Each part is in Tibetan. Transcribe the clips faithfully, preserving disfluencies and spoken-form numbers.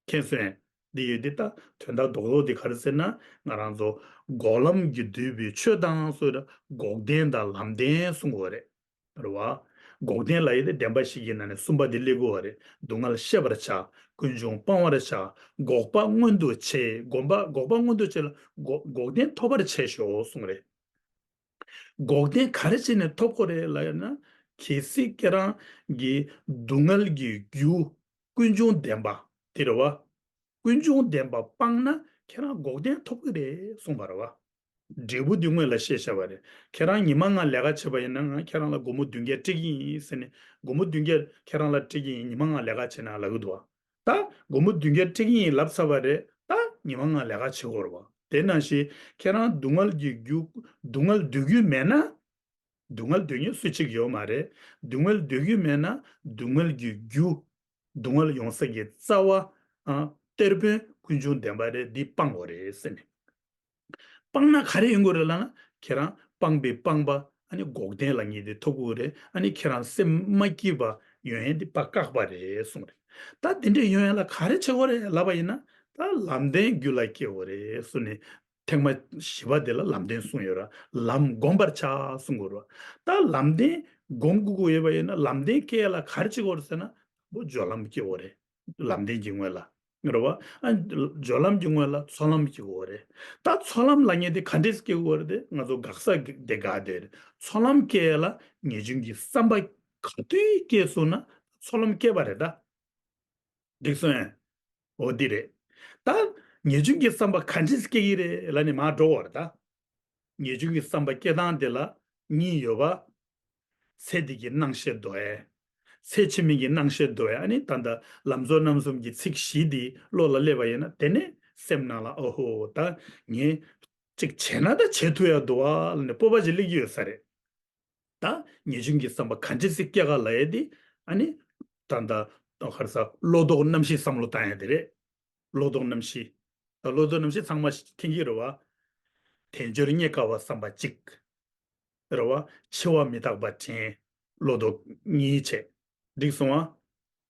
མཁྱེན་སོང་། འདི་ཡོད་འདི་ད་དོན་དག་རྡོག་རྡོག་འདི་ག་རེ་ཟེར་ན། ང་རང་ཚོ་འགོག་ལམ་གྱིས་བསྡུས་པའི་ཆོས་དང་སོགས་ལ་འགོག་བདེན་དང་ལམ་བདེན་གསུང་གི་ཡོད་རེད། རེད་བ། འགོག་བདེན་ལབ་ཡས་དེ་བདེན་པ་བཞི་གི་ནང་ནས་གསུམ་པ་དེ་སླེབས་ཀྱི་ཡོད་རེད། སྡུག་བསྔལ་ཤེས་པར་བྱ། ཀུན་འབྱུང་སྤང་བར་བྱ། འགོག་པ་མངོན་དུ་བྱེད། འགོག་པ་འགོག་པ་མངོན་དུ་བྱེད་ལ་འགོག་འགོག་བདེན་ཐོབ་པར་བྱེད་ཤོག་གསུངས་རེད། འགོག་བདེན་ག་རེ་བྱས་ནས་ཐོབ་དགོས་རེད་ལབ་ཡོད་ན། གལ་སྲིད་ཁྱེད་རང་གི་སྡུག་བསྔལ་གྱི་རྒྱུ་ཀུན་འབྱུང་བདེན་པ་དེ་རེད་བ། ཀུན་འབྱུང་བདེན་པ་སྤངས་ན་ཁྱེད་རང་འགོག་བདེན་ཐོབ་ཀྱི་རེད་གསུངས་པ་རེད་བ། འབྲས་བུ་འདི་སྔོན་ལ་བཤད་བཞག་པ་རེད། ཁྱེད་རང་ཉི་མ་ལྔ་ལས་ཀ་བྱས་པ་ཡིན་ན་ང་ཁྱེད་རང་ལ་སྒོར་མོ་བདུན་བརྒྱ་སྤྲད་ཀྱི་ཡིན་ཟེར་ནས། སྒོར་མོ་བདུན་བརྒྱ་ཁྱེད་རང་ལ་སྤྲད་ཀྱི་ཡིན། ཉི་མ་ལྔ་ལས་ཀ་བྱས་ན་ལབ་ཀྱི་འདུག་བ། ད་སྒོར་མོ་བདུན་བརྒྱ་སྤྲད་ཀྱི་ཡིན་ལབ་ཚར་བ་རེད། ད་ཉི་མ་ལྔ་ལས་ཀ་བྱེད་དགོས་རེད་བ། དེ་ནང་བཞིན་ཁྱེད་རང་སྡུག་བསྔལ་གྱི་རྒྱུ། སྡུག་བསྔལ་འདོད་རྒྱུ་མེད་ན། སྡུག་བསྔལ་འདོད་མཁན་སུ་གཅིག་ཡོད་མ་རེད། སྡུག་བསྔལ་འདོད་རྒྱུ་མེད་ན་སྡུག་བསྔལ་གྱི་རྒྱུ། སྡུག་བསྔལ་ཡོང་ས་གི་རྩ་བ། ཨ། གཏེར་དཔོན་ཀུན་འབྱུང་བདེན་པ་རེད། འདི་སྤང་དགོས་རེད་ཟེར་ནས། སྤངས་ན་ག་རེ་ཡོང་གི་རེད་ལབ་ན། ཁྱེད་རང་སྤངས་པའི་སྤངས་པ་ཨ་ནི་འགོག་བདེན་ལབ་མཁན་དེ་ཐོབ་ཀྱི་རེད། ཨ་ནི་ཁྱེད་རང་སེམས་མ་སྐྱིད་པ་ཡོང་ཡས་འདི་དཔེ་བཀག་པ་རེད་གསུངས་རེད། ད་དེ་འདྲས་ཡོང་ཡས་ལ་ག་རེ་བྱེད་དགོས་རེད་ལབ་པ་ཡིན་ན། ད་ལམ་བདེན་རྒྱུད་ལ་སྐྱེ་དགོས་རེད་གསུངས་ནས། ཐེངས་མ་བཞི་པ་དེ་ལ་ལམ་བདེན་གསུངས་ཡོད་ར། ལམ་བསྒོམ་པར་བྱ་གསུངས་དགོས་ར། ད་ལམ་བདེན་བསྒོམ་དགོས་ཀྱི་ཡོད་པ་ཡིན་ན། ལམ་བདེན་སྐྱེ་ཡས་ལ་ག་རེ་བྱེད་དགོས་རེད་ཟེར་ན། པོ་སྦྱོར་ལམ་སྐྱེ་དགོས་རེད། ལམ་བདེན་གྱི་སྔོན་ལ། རེད་བ། ཨ། སྦྱོར་ལམ་གྱི་སྔོན་ལ་ཚོགས་ལམ་སྐྱེ་དགོས་རེད། ད་ཚོགས་ལམ་ལབ་མཁན་དེ་ག་འདྲས་སྐྱེ་དགོས་རེད་དེ། ང་ཚོ་དགག་ས་དེ་དགག་དེ་རེད། ཚོགས་ལམ་སྐྱེ་ཡས་ལ་ངེས་འབྱུང་གི་བསམ་པ་ག་དུས་སྐྱེས་སོང་ན་ཚོགས་ལམ་སྐྱེས་པ་རེད་ད། འགྲིག་སོང་ངས། འོ་འདི་རེད། ད་ངེས་འབྱུང་གི་བསམ་པ་ག་འདྲས་སྐྱེ་གི་རེད་ལབ་ནས་མར་འགྲོ་བར་ད། ངེས་འབྱུང་གི་བསམ་པ་སྐྱེ་སྟངས་དེ་ལ་གཉིས་ཡོད་པ། ཚེ་འདི་གི་སྣང་ཤས་ལྡོག་ཡས། ཚེ་ཕྱི་མའི་གི་སྣང་ཤས་ལྡོག་ཡས། ཨ་ནི་ད་ལྟ་ལམ་གཙོ་རྣམ་གསུམ་གྱི་ཚིག་བཞི་འདི་བློ་ལ་སླེབས་པ་ཡིན་ན། དེ་ནས་སེམས་ནང་ལ་ཨོ་ཧོ། ད་ངས་ཅིག་བྱས་ན་ད་བྱེད་ཐུབ་ཡ་འདུག་བ་ལབ་ནས་སྤོབས་པ་ཅིག་སླེབས་ཀྱི་ཡོད་ས་རེད། ད་ངེས་འབྱུང་གི་བསམ་པ་ག་འདྲ་ཞིག་སྐྱེ་ག་ལབ་ཡས་དེ། ཨ་ནི་ད་ལྟ་ག་རེ་ཟ། བློ་ལྡོག་རྣམ་བཞི་བསམ་བློ་བཏང་ཡས་དེ་རེད། བློ་ལྡོག་རྣམ་བཞི། ད་བློ་ལྡོག་རྣམ་བཞི་ཚང་མ་མཁྱེན་གྱི་རེད་བ། དལ་འབྱོར་རྙེད་དཀའ་བ་བསམ་པ་གཅིག། རེད་བ། འཆི་བ་མི་རྟག་པ་དྲན། བློ་ལྡོག་གཉིས་བྱས། འགྲིག་སོང་ང་།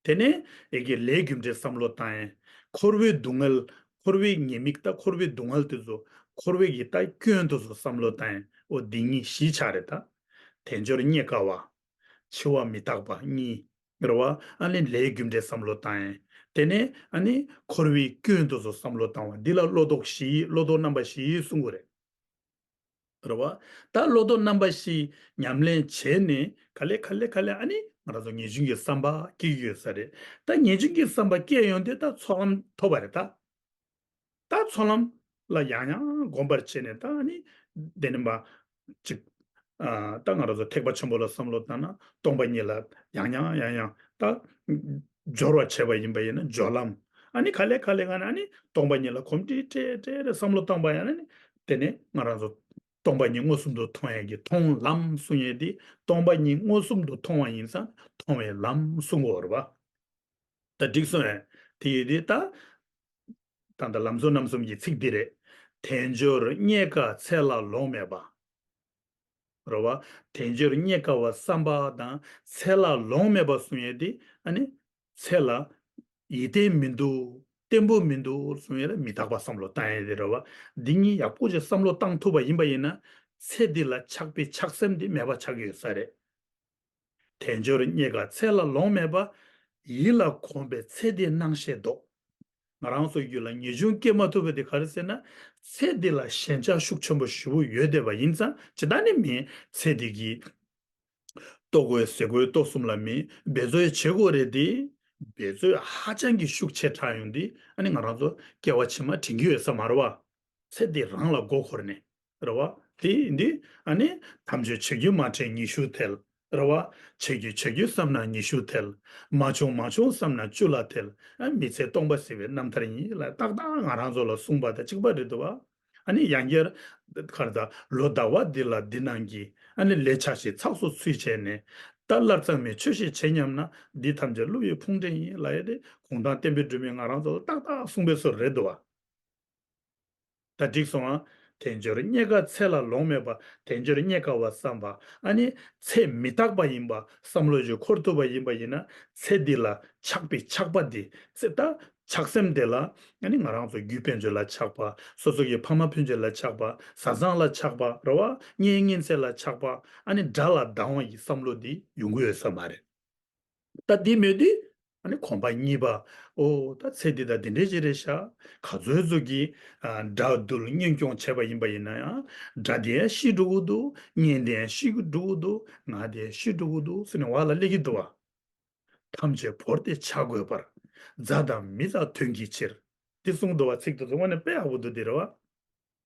དེ་ནས་ཡི་གེ་ལས་རྒྱུ་འབྲས་བསམ་བློ་བཏང་ཡས། འཁོར་བའི་སྡུག་བསྔལ། འཁོར་བའི་ཉེས་དམིགས་དང་འཁོར་བའི་སྡུག་བསྔལ་དེ་ཚོ། འཁོར་བའི་གི་ད་སྐྱོན་དེ་ཚོ་བསམ་བློ་བཏང་ཡས། འོ་འདི་གཉིས་བཞི་ཆགས་རེད་ད། དལ་འབྱོར་རྙེད་དཀའ་བ། འཆི་བ་མི་རྟག་པ་གཉིས། རེད་བ། ཨ་ནི་ལས་རྒྱུ་འབྲས་བསམ་བློ་བཏང་ཡས། དེ་ནས་ཨ་ནི་འཁོར་བའི་སྐྱོན་དེ་ཚོ་བསམ་བློ་བཏང་བ། འདི་ལ་བློ་ལྡོག་བཞི། བློ་ལྡོག་རྣམ་པ་བཞི་གསུང་གི་རེད། རེད་བ། ད་བློ་ལྡོག་རྣམ་པ་བཞི་ཉམས་ལེན་བྱས་ནས་ག་ལེ་ག་ལེ་ག་ལེ་ཨ་ནི་ང་རང་ཚོ་ངེས་འབྱུང་གི་བསམ་པ་སྐྱེ་གི་ཡོད་ས་རེད། ད་ངེས་འབྱུང་གི་བསམ་པ་སྐྱེ་ཡོང་དུས་ད་ཚོགས་ལམ་ཐོབ་པ་རེད་ད། ད་ཚོགས་ལམ་ལ་ཡང་ཡང་སྒོམ་པར་བྱས་ནས། ད་ཨ་ནི་དེ་ནས་མར་ཅིག་ཨ། ད་ང་རང་ཚོ་ཐེག་པ་ཆེན་པོ་ལ་བསམ་བློ་བཏང་ན་སྟོང་པ་ཉིད་ལ་ཡང་ཡང་ཡང་ཡང་ད་སྦྱོར་བ་བྱས་པ་ཡིན་པ་ཡིན་ན་སྦྱོར་ལམ། ཨ་ནི་ག་ལེ་ག་ལེ་ག་ནས་ཨ་ནི་སྟོང་པ་ཉིད་ལ་གོམས་འདྲིས་སྤྲད་སྤྲད་རེ་བསམ་བློ་བཏང་པ་ཡིན་ན་ནི། དེ་ནས་ང་རང་ཚོ་སྟོང་པ་ཉིད་མངོན་སུམ་དུ་མཐོང་ཡས་ཀྱི་མཐོང་ལམ་གསུང་ཡས་དེ། སྟོང་པ་ཉིད་མངོན་སུམ་དུ་མཐོང་བ་ཡིན་ཙང་མཐོང་བའི་ལམ་གསུང་གི་ཡོད་རེད་བ། ད་འགྲིག་སོང་ངས། དེ་ཡིན་དུས་ད་ད་ལྟ་ལམ་གཙོ་རྣམ་གསུམ་གྱི་ཚིག་འདི་རེད། དལ་འབྱོར་རྙེད་དཀའ་ཚེ་ལ་ལོང་མེད་པ། རེད་བ། དལ་འབྱོར་རྙེད་དཀའ་བ་བསམ་པ་དང་ཚེ་ལ་ལོང་མེད་པ་གསུང་ཡས་དེ། ཨ་ནི་ཚེ་ལ་ཡིད་བརྟན་མི་འདུག་བརྟན་པོ་མི་འདུག་གསུང་ཡས་ལ་མི་རྟག་པ་བསམ་བློ་བཏང་ཡས་དེ་རེད་བ། འདི་གཉིས་ཡག་པོ་ཅིག་བསམ་བློ་བཏང་ཐུབ་པ་ཡིན་པ་ཡིན་ན། ཚེ་འདི་ལ་ཆགས་པའི་ཆགས་སེམས་འདི་མེད་པ་ཆགས་ཀྱི་ཡོད་ས་རེད། དལ་འབྱོར་རྙེད་དཀའ་ཚེ་ལ་ལོང་མེད་པ། ཡིད་ལ་གོམས་པས་ཚེ་འདིའི་སྣང་ཤས་ལྡོག། ང་རང་ཚོའི་རྒྱུད་ལ་ངེས་འབྱུང་སྐྱེ་མ་ཐུབ་པ་དེ་ག་རེ་ཟེར་ན། ཚེ་འདི་ལ་ཞེན་ཆགས་ཤུགས་ཆེན་པོ་ཞེ་པོ་ཡོད་བསྡད་པ་ཡིན་ཙང་། ཇི་ལྟར་ནས་མིན་ཚེ་འདི་གི་ལྟོ་གོས་ཟས་གོས་ལྟོ་གསུམ་ལ་མིན་འབད་རྩོལ་བྱེད་དགོས་རེད་དེ། འབད་རྩོལ་ཧ་ཅང་གི་ཤུགས་ཆེ་དྲགས་ཡོང་དུས། ཨ་ནི་ང་རང་ཚོ་སྐྱེ་བ་ཕྱི་མ་དྲན་གྱི་ཡོད་ས་མ་རེད་བ། ཚེ་འདི་རང་ལ་མགོ་འཁོར་ནས། རེད་བ། དེ་འདི་ཨ་ནི་དམ་ཆོས་བྱེད་རྒྱུ་མ་དྲན་ཉི་ཤུ་ཐལ། རེད་བ། བྱེད་རྒྱུ་བྱེད་རྒྱུ་བསམ་ན་ཉི་ཤུ་ཐལ། མ་བྱུང་མ་བྱུང་བསམ་ན་བཅུ་ལ་ཐལ། ཨ། མི་ཚེ་སྟོང་པ་ཟད་པའི་རྣམ་ཐར་ཡིན་ལ་ཏག་ཏག་ང་རང་ཚོ་ལ་གསུངས་པ་དང་གཅིག་པ་རེད་འདུག་བ། ཨ་ནི་ཡང་བསྐྱར་ག་རེ་ད་ལོ་ཟླ་བ་འདི་ལ་འདི་གནང་གི། ཨ་ནི་ལས་ཆགས་ཤིག་ཚགས་སུ་ཚུད་བྱས་ནས། ད་སླར་གཙང་མའི་ཆོས་ཤིག་བྱེད་སྙམ་ན། འདི་ཐམས་ཅད་བསླུ་བའི་ཕུང་འདྲེན་ཡིན་ལབ་ཡས་དེ་གུང་ཐང་བསྟན་པའི་སྒྲོན་མེས་ང་རང་ཚོ་ལ་ཏག་ཏག་གསུངས་པའི་བཟོ་རེད་འདུག་བ། ད་འགྲིག་སོང་ཨ། དལ་འབྱོར་རྙེད་དཀའ་ཚེ་ལ་ལོང་མེད་པ། དལ་འབྱོར་རྙེད་དཀའ་བ་བསམ་པ། ཨ་ནི་ཚེ་མི་རྟག་པ་ཡིན་པ་བསམ་བློ་ཞིག་འཁོར་ཐུབ་པ་ཡིན་པ་ཡིན་ན། ཚེ་འདི་ལ་ཆགས་པའི་ཆགས་པ་འདི་ཚེ་ད་ཆགས་སེམས་དེ་ལ། ཨ་ནི་ང་རང་ཚོ་རྒྱུ་དཔལ་འབྱོར་ལ་ཆགས་པ། སོ་སོ་གི་ཕ་མ་སྤུན་མཆེད་ལ་ཆགས་པ། བཟའ་ཚང་ལ་ཆགས་པ། རེད་བ། གཉེན་ཉེ་ཚན་ལ་ཆགས་པ། ཨ་ནི་དགྲ་ལ་སྡང་བ་ཡི་བསམ་བློ་འདི་ཡོང་གི་ཡོད་ས་མ་རེད། ད་འདི་མེད་དུས། ཨ་ནི་གོམ་པ་གཉིས་པ། ཨོ་ད་ཚེ་འདི་ད་འདི་འདྲས་ཅིག་རེད་ཤག་ག་ཚོད་ཚོད་ཀྱིས་ཨ་དགྲ་འདུལ་གཉེན་སྐྱོང་བྱས་པ་ཡིན་པ་ཡིན་ན་ཡང་། དགྲ་དེ་ཡང་ཤི་འགྲོ་གི་འདུག་གཉེན་དེ་ཡང་ཤི་འགྲོ་གི་འདུག་ང་དེ་ཡང་ཤི་འགྲོ་གི་འདུག་ཟེར་ནས་བར་ལ་སླེབས་ཀྱི་འདུག་བ། ཐམས་ཅད་བོར་ཏེ་བྱ་དགོས་པར། མཛའ་དང་མི་དང་དོན་གྱི་ཕྱིར། འདི་གསུངས་འདུག་བ། ཚིག་དེ་ཚོ་དངོས་གནས་དཔེ་ཡག་པོ་འདུག་འདི་རེད་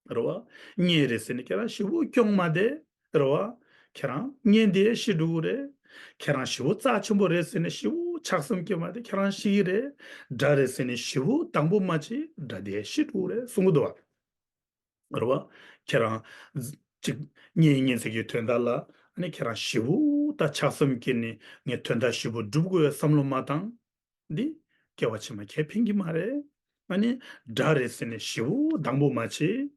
བ། རེད་བ། གཉེན་རེད་ཟེར་ནས་ཁྱེད་རང་ཞེ་པོ་སྐྱོང་མ་བསྡད། རེད་བ། ཁྱེད་རང་གཉེན་དེ་ཤི་འགྲོ་གི་རེད། ཁྱེད་རང་ཞེ་པོ་རྩ་ཆེན་པོ་རེད་ཟེར་ནས་ཞེ་པོ་ཆགས་སེམས་སྐྱེས་མ་བསྡད། ཁྱེད་རང་ཤི་གི་རེད། དགྲ་རེད་ཟེར་ནས་ཞེ་པོ་སྡང་པོ་མ་བྱེད། དགྲ་དེ་ཤི་འགྲོ་གི་རེད་གསུང་གི་འདུག་བ། རེད་བ། ཁྱེད་རང་ཅིག་གཉེན་ཉེ་ཚན་གྱི་དོན་དག་ལ་ཨ་ནི་ཁྱེད་རང་ཞེ་པོ་ད་ཆགས་སེམས་སྐྱེས་ནས་ངས་དོན་དག་ཞེ་པོ་སྒྲུབ་དགོས་བསམ་བློ་མ་བཏང་། འདི་སྐྱེ་བ་ཕྱི་མ་ཁས་ཕན་གྱི་མ་རེད། ཨ་ནི་དགྲ་རེད་ཟེར་ནས་ཞེ་པོ་སྡང་པོ་མ་བྱེད།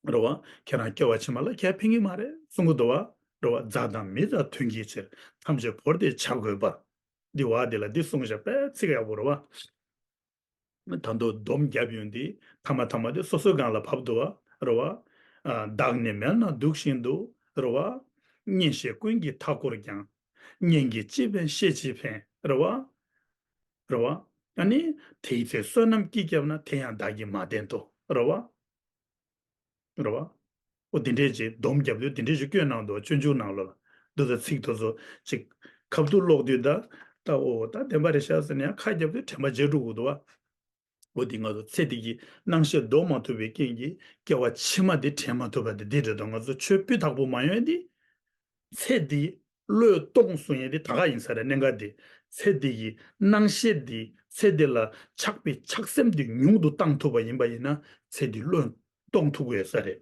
རེད་བ། ཁྱེད་རང་སྐྱེ་བ་ཕྱི་མ་ལ་ཁས་ཕན་གྱི་མ་རེད་གསུང་གི་འདུག་བ། རེད་བ། མཛའ་དང་མི་དང་དོན་གྱི་ཕྱིར། ཐམས་ཅད་བོར་ཏེ་བྱ་དགོས་པར། འདི་བ་འདི་ལ་འདི་གསུངས་བཞག་པས་ཚིག་ཡག་པོ་རེད་བ། ད་དུང་སྡོམ་བརྒྱབ་ཡོང་དུས་ཐ་མ་ཐ་མ་དེ་སོ་སོའི་སྒང་ལ་བབས་འདུག་བ། རེད་བ། ཨ། བདག་ནི་མལ་ན་འདུག་བཞིན་དུ། རེད་བ། གཉེན་བཤེས་ཀུན་གྱིས་མཐའ་བསྐོར་ཀྱང་། གཉེན་གྱིས་ཅི་ཕན་བཤེས་ཅི་ཕན། རེད་བ། རེད་བ། ཨ་ནི་དེའི་ཚེ་བསོད་ནམས་ཀྱིས་བསྐྱབས་ན། དེ་ཡང་བདག་གིས་མ་བསྟེན་ཏོ། རེད་བ། རེད་བ། ཨོ་དེ་འདྲས་ཅིག་སྡོམ་བརྒྱབ་དུས་དེ་འདྲས་ཅིག་བཀོད་གནང་འདུག་སྤྱོད་འཇུག་ནང་ལོགས་ལ། འདི་ཚོ་ཚིག་དེ་ཚོ་ཅིག་ཁ་ཐུག་ཀློག་དུས་ད། ད་ཨོ་ད་བདེན་པ་རེད་ཤག་ཟེར་ནས་ཡང་ཁ་བརྒྱབ་དུས་དྲན་པ་བརྗེད་འགྲོ་གི་འདུག་བ། འོ་དེ་ང་ཚོ་ཚེ་འདི་གི་སྣང་ཤས་ལྡོག་མ་ཐུབ་པའི་རྐྱེན་གྱིས་སྐྱེ་བ་ཕྱི་མ་འདི་དྲན་མ་ཐུབ་པ་དེ་འདི་རེད་དོ། ང་ཚོ་ཆོས་སྤུས་དག་པོ་མ་ཡོང་ཡ་འདི། ཚེ་འདི་བློས་གཏོང་གསུང་ཡ་འདི་ད་ག་ཡིན་ས་རེད། གནད་འགག་འདི། ཚེ་འདི་གི་སྣང་ཤས་འདི། ཚེ་འདི་ལ་ཆགས་པའི་ཆགས་སེམས་འདི་ཉུང་དུ་བཏང་ཐུབ་པ་ཡིན་པ་ཡིན་ན། ཚེ་འདི་བློས་གཏོང་ཐུབ་ཀྱི་ཡོད་ས་རེད།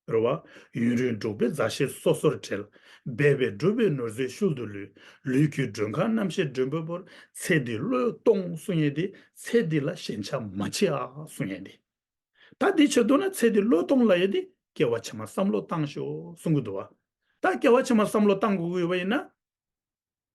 རེད་བ། ཡུན་རིང་འབྲོག་པའི་མཛའ་བཤེས་སོ་སོར་བྲལ། འབད་པས་བསྒྲུབས་པའི་ནོར་རྫས་ཤུལ་དུ་ལུས། ལུས་ཀྱི་མགྲོན་ཁང་རྣམ་ཤེས་མགྲོན་པོས་བོར། ཚེ་འདི་བློས་གཏོང་གསུང་ཡས་འདི། ཚེ་འདི་ལ་ཞེན་ཆགས་མ་བྱེད་ཨ་གསུང་ཡས་འདི། ད་འདི་བྱེད་འདུག་ན་ཚེ་འདི་བློས་གཏོང་ལབ་ཡས་འདི་སྐྱེ་བ་ཕྱི་མ་བསམ་བློ་བཏང་ཤོག་གསུང་གི་འདུག་བ། ད་སྐྱེ་བ་ཕྱི་མ་བསམ་བློ་བཏང་དགོས་ཀྱི་ཡོད་པ་ཡིན་ན།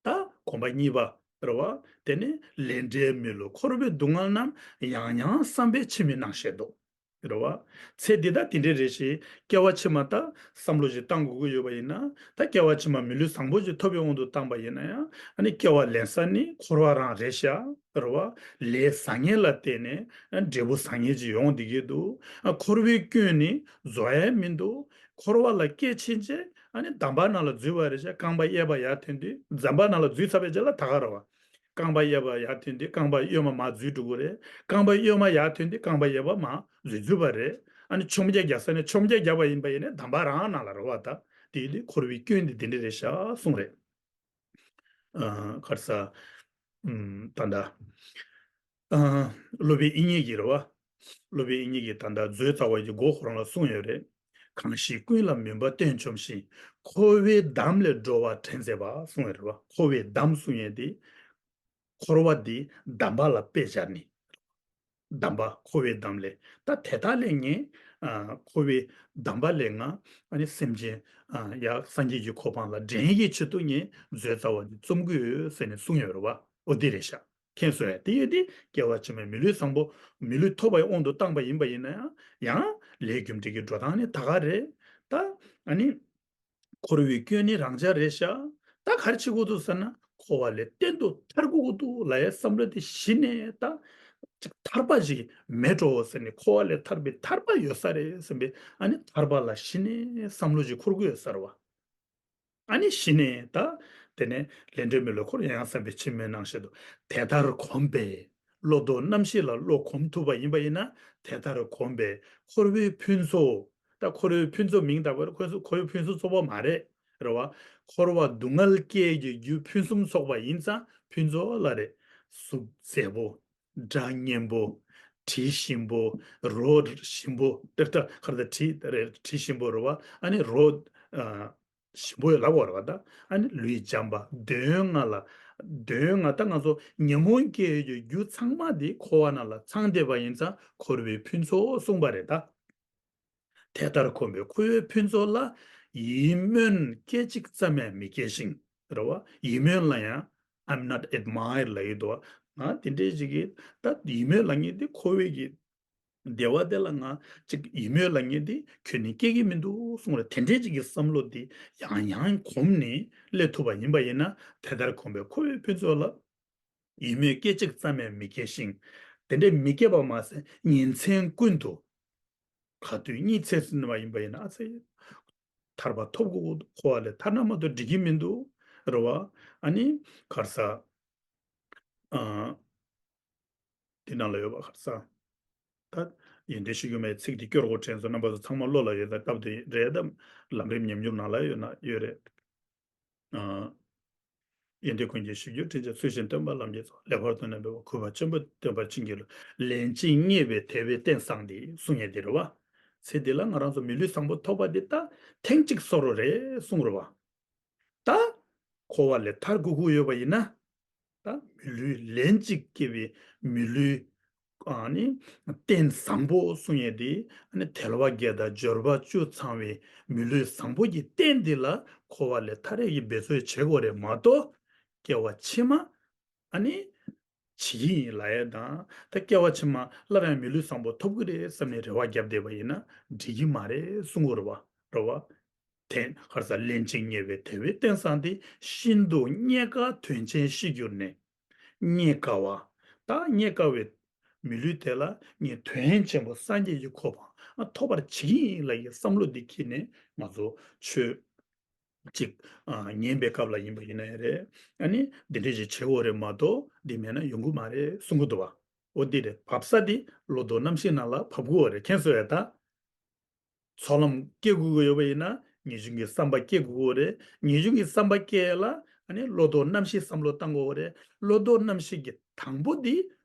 ད་གོམ་པ་གཉིས་པ། རེད་བ། དེ་ནི་ལས་འབྲས་མི་བསླུ་འཁོར་བའི་སྡུག་བསྔལ་རྣམས། ཡང་ཡང་བསམ་པས་ཕྱི་མའི་སྣང་ཤས་ལྡོག། རེད་བ། ཚེ་འདི་ད་དེ་འདྲས་རེད་ཤག་སྐྱེ་བ་ཕྱི་མ་ད་བསམ་བློ་ཞིག་བཏང་དགོས་ཀྱི་ཡོད་པ་ཡིན་ན། ད་སྐྱེ་བ་ཕྱི་མ་མི་ལུས་བཟང་པོ་ཞིག་ཐོབ་པའི་དབང་དུ་བཏང་པ་ཡིན་ན་ཡང་། ཨ་ནི་སྐྱེ་བ་ལེན་ས་ནི་འཁོར་བ་རང་རེད་ཤག་རེད་བ། ལས་བཟང་ངན་ལ་བརྟེན་ནས་འབྲས་བུ་བཟང་ངན་ཅིག་ཡོང་བསྡད་ཀྱི་འདུག་ཨ། འཁོར་བའི་སྐྱོན་ནི་བཟོ་ཡ་མི་འདུག་འཁོར་བ་ལ་སྐྱེས་ཕྱིན་ཆད་ཨ་ནི་འདམ་པ་ནང་ལ་འཛུལ་བ་རེད་ཤག་རྐང་པ་གཡས་པ་ཡར་ཐོན་དུས། འདམ་པ་ནང་ལ་འཛུལ་ཚར་བའི་རྗེས་ལ་ད་ག་རེད་བ། རྐང་པ་གཡས་པ་ཡར་ཐོན་དུས་རྐང་པ་གཡོན་མ་མར་འཛུལ་འགྲོ་གི་རེད། རྐང་པ་གཡོན་མ་ཡར་ཐོན་དུས་རྐང་པ་གཡས་པ་མར་འཛུལ་འཛུལ་བ་རེད། ཨ་ནི་མཆོང་རྒྱ་རྒྱག་ས་ནས་མཆོང་རྒྱ་རྒྱག་པ་ཡིན་པ་ཡིན་ན་འདམ་པ་རང་ནང་ལ་རེད་བ། ད་དེ་ཡིན་དུས་འཁོར་བའི་སྐྱོན་འདི་འདི་འདྲ་རེད་ཤག་གསུངས་རེད། ཨ། ག་རེ་ཟ། ཨམ། ད་ལྟ། ཨ། སློབ་དཔོན་དབྱིག་གཉེན་གྱིས་རེད་བ། སློབ་དཔོན་དབྱིག་གཉེན་གྱིས་ད་ལྟ་མཛོད་རྩ་བ་གི་མགོ་ཁོ་རང་ལ་གསུངས་ཡོད་རེད། གང་ཞིག་ཀུན་ལ་མུན་པ་སྟོན་བཅོམ་ཞིང་། འཁོར་བའི་འདམ་ལས་སྒྲོལ་བར་དྲན་མཛད་པ་གསུངས་ཡོད་རེད་བ། འཁོར་བའི་འདམ་གསུང་ཡས་དེ། འཁོར་བ་འདི་འདམ་པ་ལ་དཔེ་སྦྱར་ནས། འདམ་པ། འཁོར་བའི་འདམ་ལས། ད་དེ་དག་ལས་ངས། ཨ། འཁོར་བའི་འདམ་པ་ལས་ང་ཨ་ནི་སེམས་ཅན། ཨ། ཡར་སངས་རྒྱས་ཀྱི་གོ་འཕང་ལ་འདྲེན་ཡས་ཀྱི་ཆེད་དུ་ངས་མཛོད་རྩ་བ་འདི་རྩོམ་གྱི་ཡོད་ཟེར་ནས་གསུངས་ཡོད་རེད་བ། འོ་འདི་རེད་ཤག་མཁྱེན་སོང་ངས། དེ་ཡོད་དེ་སྐྱེ་བ་ཕྱི་མའི་མི་ལུས་བཟང་པོ། མི་ལུས་ཐོབ་པའི་དབང་དུ་བཏང་པ་ཡིན་པ་ཡིན་ན་ཡང་། ཡང་ལས་རྒྱུ་འབྲས་ཀྱི་འགྲོ་སྟངས་ནི་ད་ག་རེད། ད་ཨ་ནི། འཁོར་བའི་སྐྱོན་ནི་རང་འཇགས་རེད་ཤག་ད་ག་རེ་བྱེད་དགོས་འདུག་ཟེར་ན། འཁོར་བ་ལས་གཏན་དུ་ཐར་དགོས་ཀྱི་འདུག་ལབ་ཡའི་བསམ་བློ་དེ་གཞི་ནས་ད། ཅིག་ཐར་པ་ཞིག་མེད་འགྲོ་ཟེར་ནས། འཁོར་བ་ལས་ཐར་པའི་ཐར་པ་ཡོད་ས་རེད་བསམ་པའི། ཨ་ནི་ཐར་པ་ལ་གཞི་ནས་བསམ་བློ་ཞིག་འཁོར་གྱི་ཡོད་ས་རེད་བ། ཨ་ནི་གཞི་ནས་ད། དེ་ནས་ལས་འབྲས་མི་བསླུ་འཁོར། ཡང་ཡང་བསམ་པས་ཕྱི་མའི་སྣང་ཤས་ལྡོག་དེ་ལྟར་གོམས་པས། བློ་ལྡོག་རྣམ་ཤེས་ལ་བློ་གོམས་ཐུབ་པ་ཡིན་པ་ཡིན་ན། དེ་ལྟར་གོམས་པས་འཁོར་བའི་ཕུན་ཚོགས། ད་འཁོར་བའི་ཕུན་ཚོགས་མིང་བཏགས་པ་རེད། འཁོར་བའི་ཕུན་ཚོགས་ཚོགས་པ་མ་རེད། རེད་བ། འཁོར་བ་སྡུག་བསྔལ་སྐྱེ་གི་རྒྱུ་ཕུན་སུམ་ཚོགས་པ་ཡིན་ཙང་ཕུན་ཚོགས་ལ་རེད། གཟུགས་མཛེས་པོ། སྒྲ་སྙན་པོ། དྲི་ཞིམ་པོ། རོ་ཞིམ་པོ། དེ་ལྟར་ག་རེ་ད། དྲི་རེད། དྲི་ཞིམ་པོ་རེད་བ། ཨ་ནི་རོ། ཨ། ཞིམ་པོ་ཡོད་ལབ་དགོས་རེད་བ། ད་ཨ་ནི་ལུས་འཇམ་པ། འདོད་ཡོན་ལྔ་ལ། འདོད་ཡོན་ལྔ། ད་ང་ཚོ་ཉོན་མོངས་སྐྱེ་ཡོད་ཀྱི་རྒྱུ་ཚང་མ་དེ་འཁོར་བ་ནང་ལ་ཚང་བསྡད་པ་ཡིན་ཙང་འཁོར་བའི་ཕུན་ཚོགས་གསུངས་པ་རེད་ད། དེ་ལྟར་གོམས་པའི་འཁོར་བའི་ཕུན་ཚོགས་ལ། ཡིད་སྨོན་སྐད་ཅིག་ཙམ་ཡང་མི་སྐྱེ་ཞིང་། རེད་བ། ཡིད་སྨོན་ལ་ཡང་I'm not admire ལབ་ཡོད་དོ། ང་དེ་འདྲའི་ཅིག་གིས་ད་ཡིད་སྨོན་ལབ་མཁན་དེ་འཁོར་བའི་གི་བདེ་བ་དེ་ལ་ང་ཅིག་ཡིད་སྨོན་ལབ་མཁན་དེ་ཁྱོན་ནས་སྐྱེ་གི་མི་འདུག་གསུངས་རེད། དེ་འདྲའི་ཅིག་གི་བསམ་བློ་དེ་ཡང་ཡང་གོམས་ནས་སླེབས་ཐུབ་པ་ཡིན་པ་ཡིན་ན། དེ་ལྟར་གོམས་པའི་འཁོར་བའི་ཕུན་ཚོགས་ལ། ཡིད་སྨོན་སྐད་ཅིག་ཙམ་ཡང་མི་སྐྱེ་ཞིང་། དེ་འདྲའི་མི་སྐྱེ་བ་མ་ཟད་ཉིན་མཚན་ཀུན་ཏུ། ག་དུས་གཉིད་སད་ཟིན་པ་ཡིན་པ་ཡིན་ན། ཨ་ཙི། ཐར་པ་ཐོབ་དགོས། འཁོར་བ་ལས་ཐར་ན་མ་གཏོགས་འགྲིག་གི་མི་འདུག། རེད་བ། ཨ་ནི་ག་རེ་ཟ། ཨ། དེ་ནང་ལ་ཡོད་པ་ག་རེ་ཟ། ད་ཡོན་ཏན་གཞིར་གྱུར་མའི་ཚིག་དེ་སྐྱོར་དགོས་དྲན་སོང་། རྣམ་པ་ཚོ་ཚང་མ་བློ་ལ་ཡོད་ན་སྟབས་བདེ་རེད་དམ། ལམ་རིམ་ཉམས་མྱོང་ནང་ལ་ཡོད་ན་ཡོད་རེད། ཨ། ཡོན་ཏན་ཀུན་གྱི་གཞིར་གྱུར་དྲིན་ཅན། ཚུལ་བཞིན་སྟོན་པ་ལམ་གྱི་མཚོ། ལེགས་པར་མཐོང་ནས་འབད་པ་གུས་པ་ཆེན་པོས་བསྟེན་པར་བྱིན་གྱིས་རློབས། ལན་གཅིག་བརྙས་པའི་དད་པའི་རྟེན་བཟང་སྟེ་གསུང་ཡས་དེ་རེད་བ། ཚེ་འདི་ལ་ང་རང་ཚོ་མི་ལུས་བཟང་པོ་ཐོབ་པ་འདི་ད་ཐེངས་གཅིག་བཟོ་འདྲ་རེད་གསུང་རེད་བ། ད་འཁོར་བ་ལས་ཐར་དགོས་ཀྱི་ཡོད་པ་ཡིན་ན། ད་མི་ལུས་ལན་གཅིག་སྐྱེས་པའི་མི་ལུས། ཨ་ནི་རྟེན་བཟང་པོ་གསུང་ཡས་དེ། ཨ་ནི་དལ་བ་བརྒྱད་དང་འབྱོར་པ་བཅུ་ཚང་བའི་མི་ལུས་བཟང་པོ་གི་རྟེན་འདི་ལ་འཁོར་བ་ལས་ཐར་ཡས་ཀྱི་འབད་རྩོལ་བྱེད་དགོས་རེད་མ་གཏོགས། སྐྱེ་བ་ཕྱི་མ་ཨ་ནི་བྱེད་ཀྱི་ཡིན་ལབ་ཡས་དང་། ད་སྐྱེ་བ་ཕྱི་མ་སླར་ཡང་མི་ལུས་བཟང་པོ་ཐོབ་ཀྱི་རེད་བསམ་ནས་རེ་བ་བརྒྱབ་བསྡད་པ་ཡིན་ན་འགྲིག་གི་མ་རེད་གསུང་གི་རེད་བ། རེད་བ། དེ་ག་རེ་ཟ། ལན་གཅིག་བརྙས་པའི་དད་པའི་རྟེན་བཟང་སྟེ། ཤིན་ཏུ་རྙེད་དཀའ་དོན་ཆེན་ཤེས་གྱུར་ནས། རྙེད་དཀའ་བ། ད་རྙེད་དཀའ་བའི་མི་ལུས་དེ་ལ་ངས་དོན་ཆེན་པོ་སངས་རྒྱས་ཀྱི་གོ་འཕང་ཐོབ་པར་བྱེད་ཀྱི་ཡིན་ལབ་ཀྱི་བསམ་བློ་འདི་འཁྱེར་ནས་ང་ཚོ་ཆོས་ཅིག་ཨ། ཉན་པའི་སྐབས་ལ་ཡིན་པ་ཡིན་ན་ཡང་རེད། ཨ་ནི་འདི་འདྲས་ཅིག་བྱེད་དགོས་རེད་མ་གཏོགས་འདི་མེད་ན་ཡོང་གི་མ་རེད་གསུང་གི་འདུག་བ། འོ་འདི་རེད། བབས་ས་འདི་བློ་ལྡོག་རྣམ་ཤེས་ནང་ལ་བབས་དགོས་རེད། མཁྱེན་སོང་ངས། ད་ཚོགས་ལམ་སྐྱེ་དགོས་ཀྱི་ཡོད་པ་ཡིན་ན་ངེས་འབྱུང་གི་བསམ་པ་སྐྱེ་དགོས་ཀྱི་རེད། ངེས་འབྱུང་གི་བསམ་པ་སྐྱེ་ཡ་ལ་ཨ་ནི་བློ་ལྡོག་རྣམ་ཤེས་བསམ་བློ་བཏང་དགོས་ཀྱི་རེད། བློ་ལྡོག་རྣམ་ཤེས་ཀྱི་དང་པོ་འདི།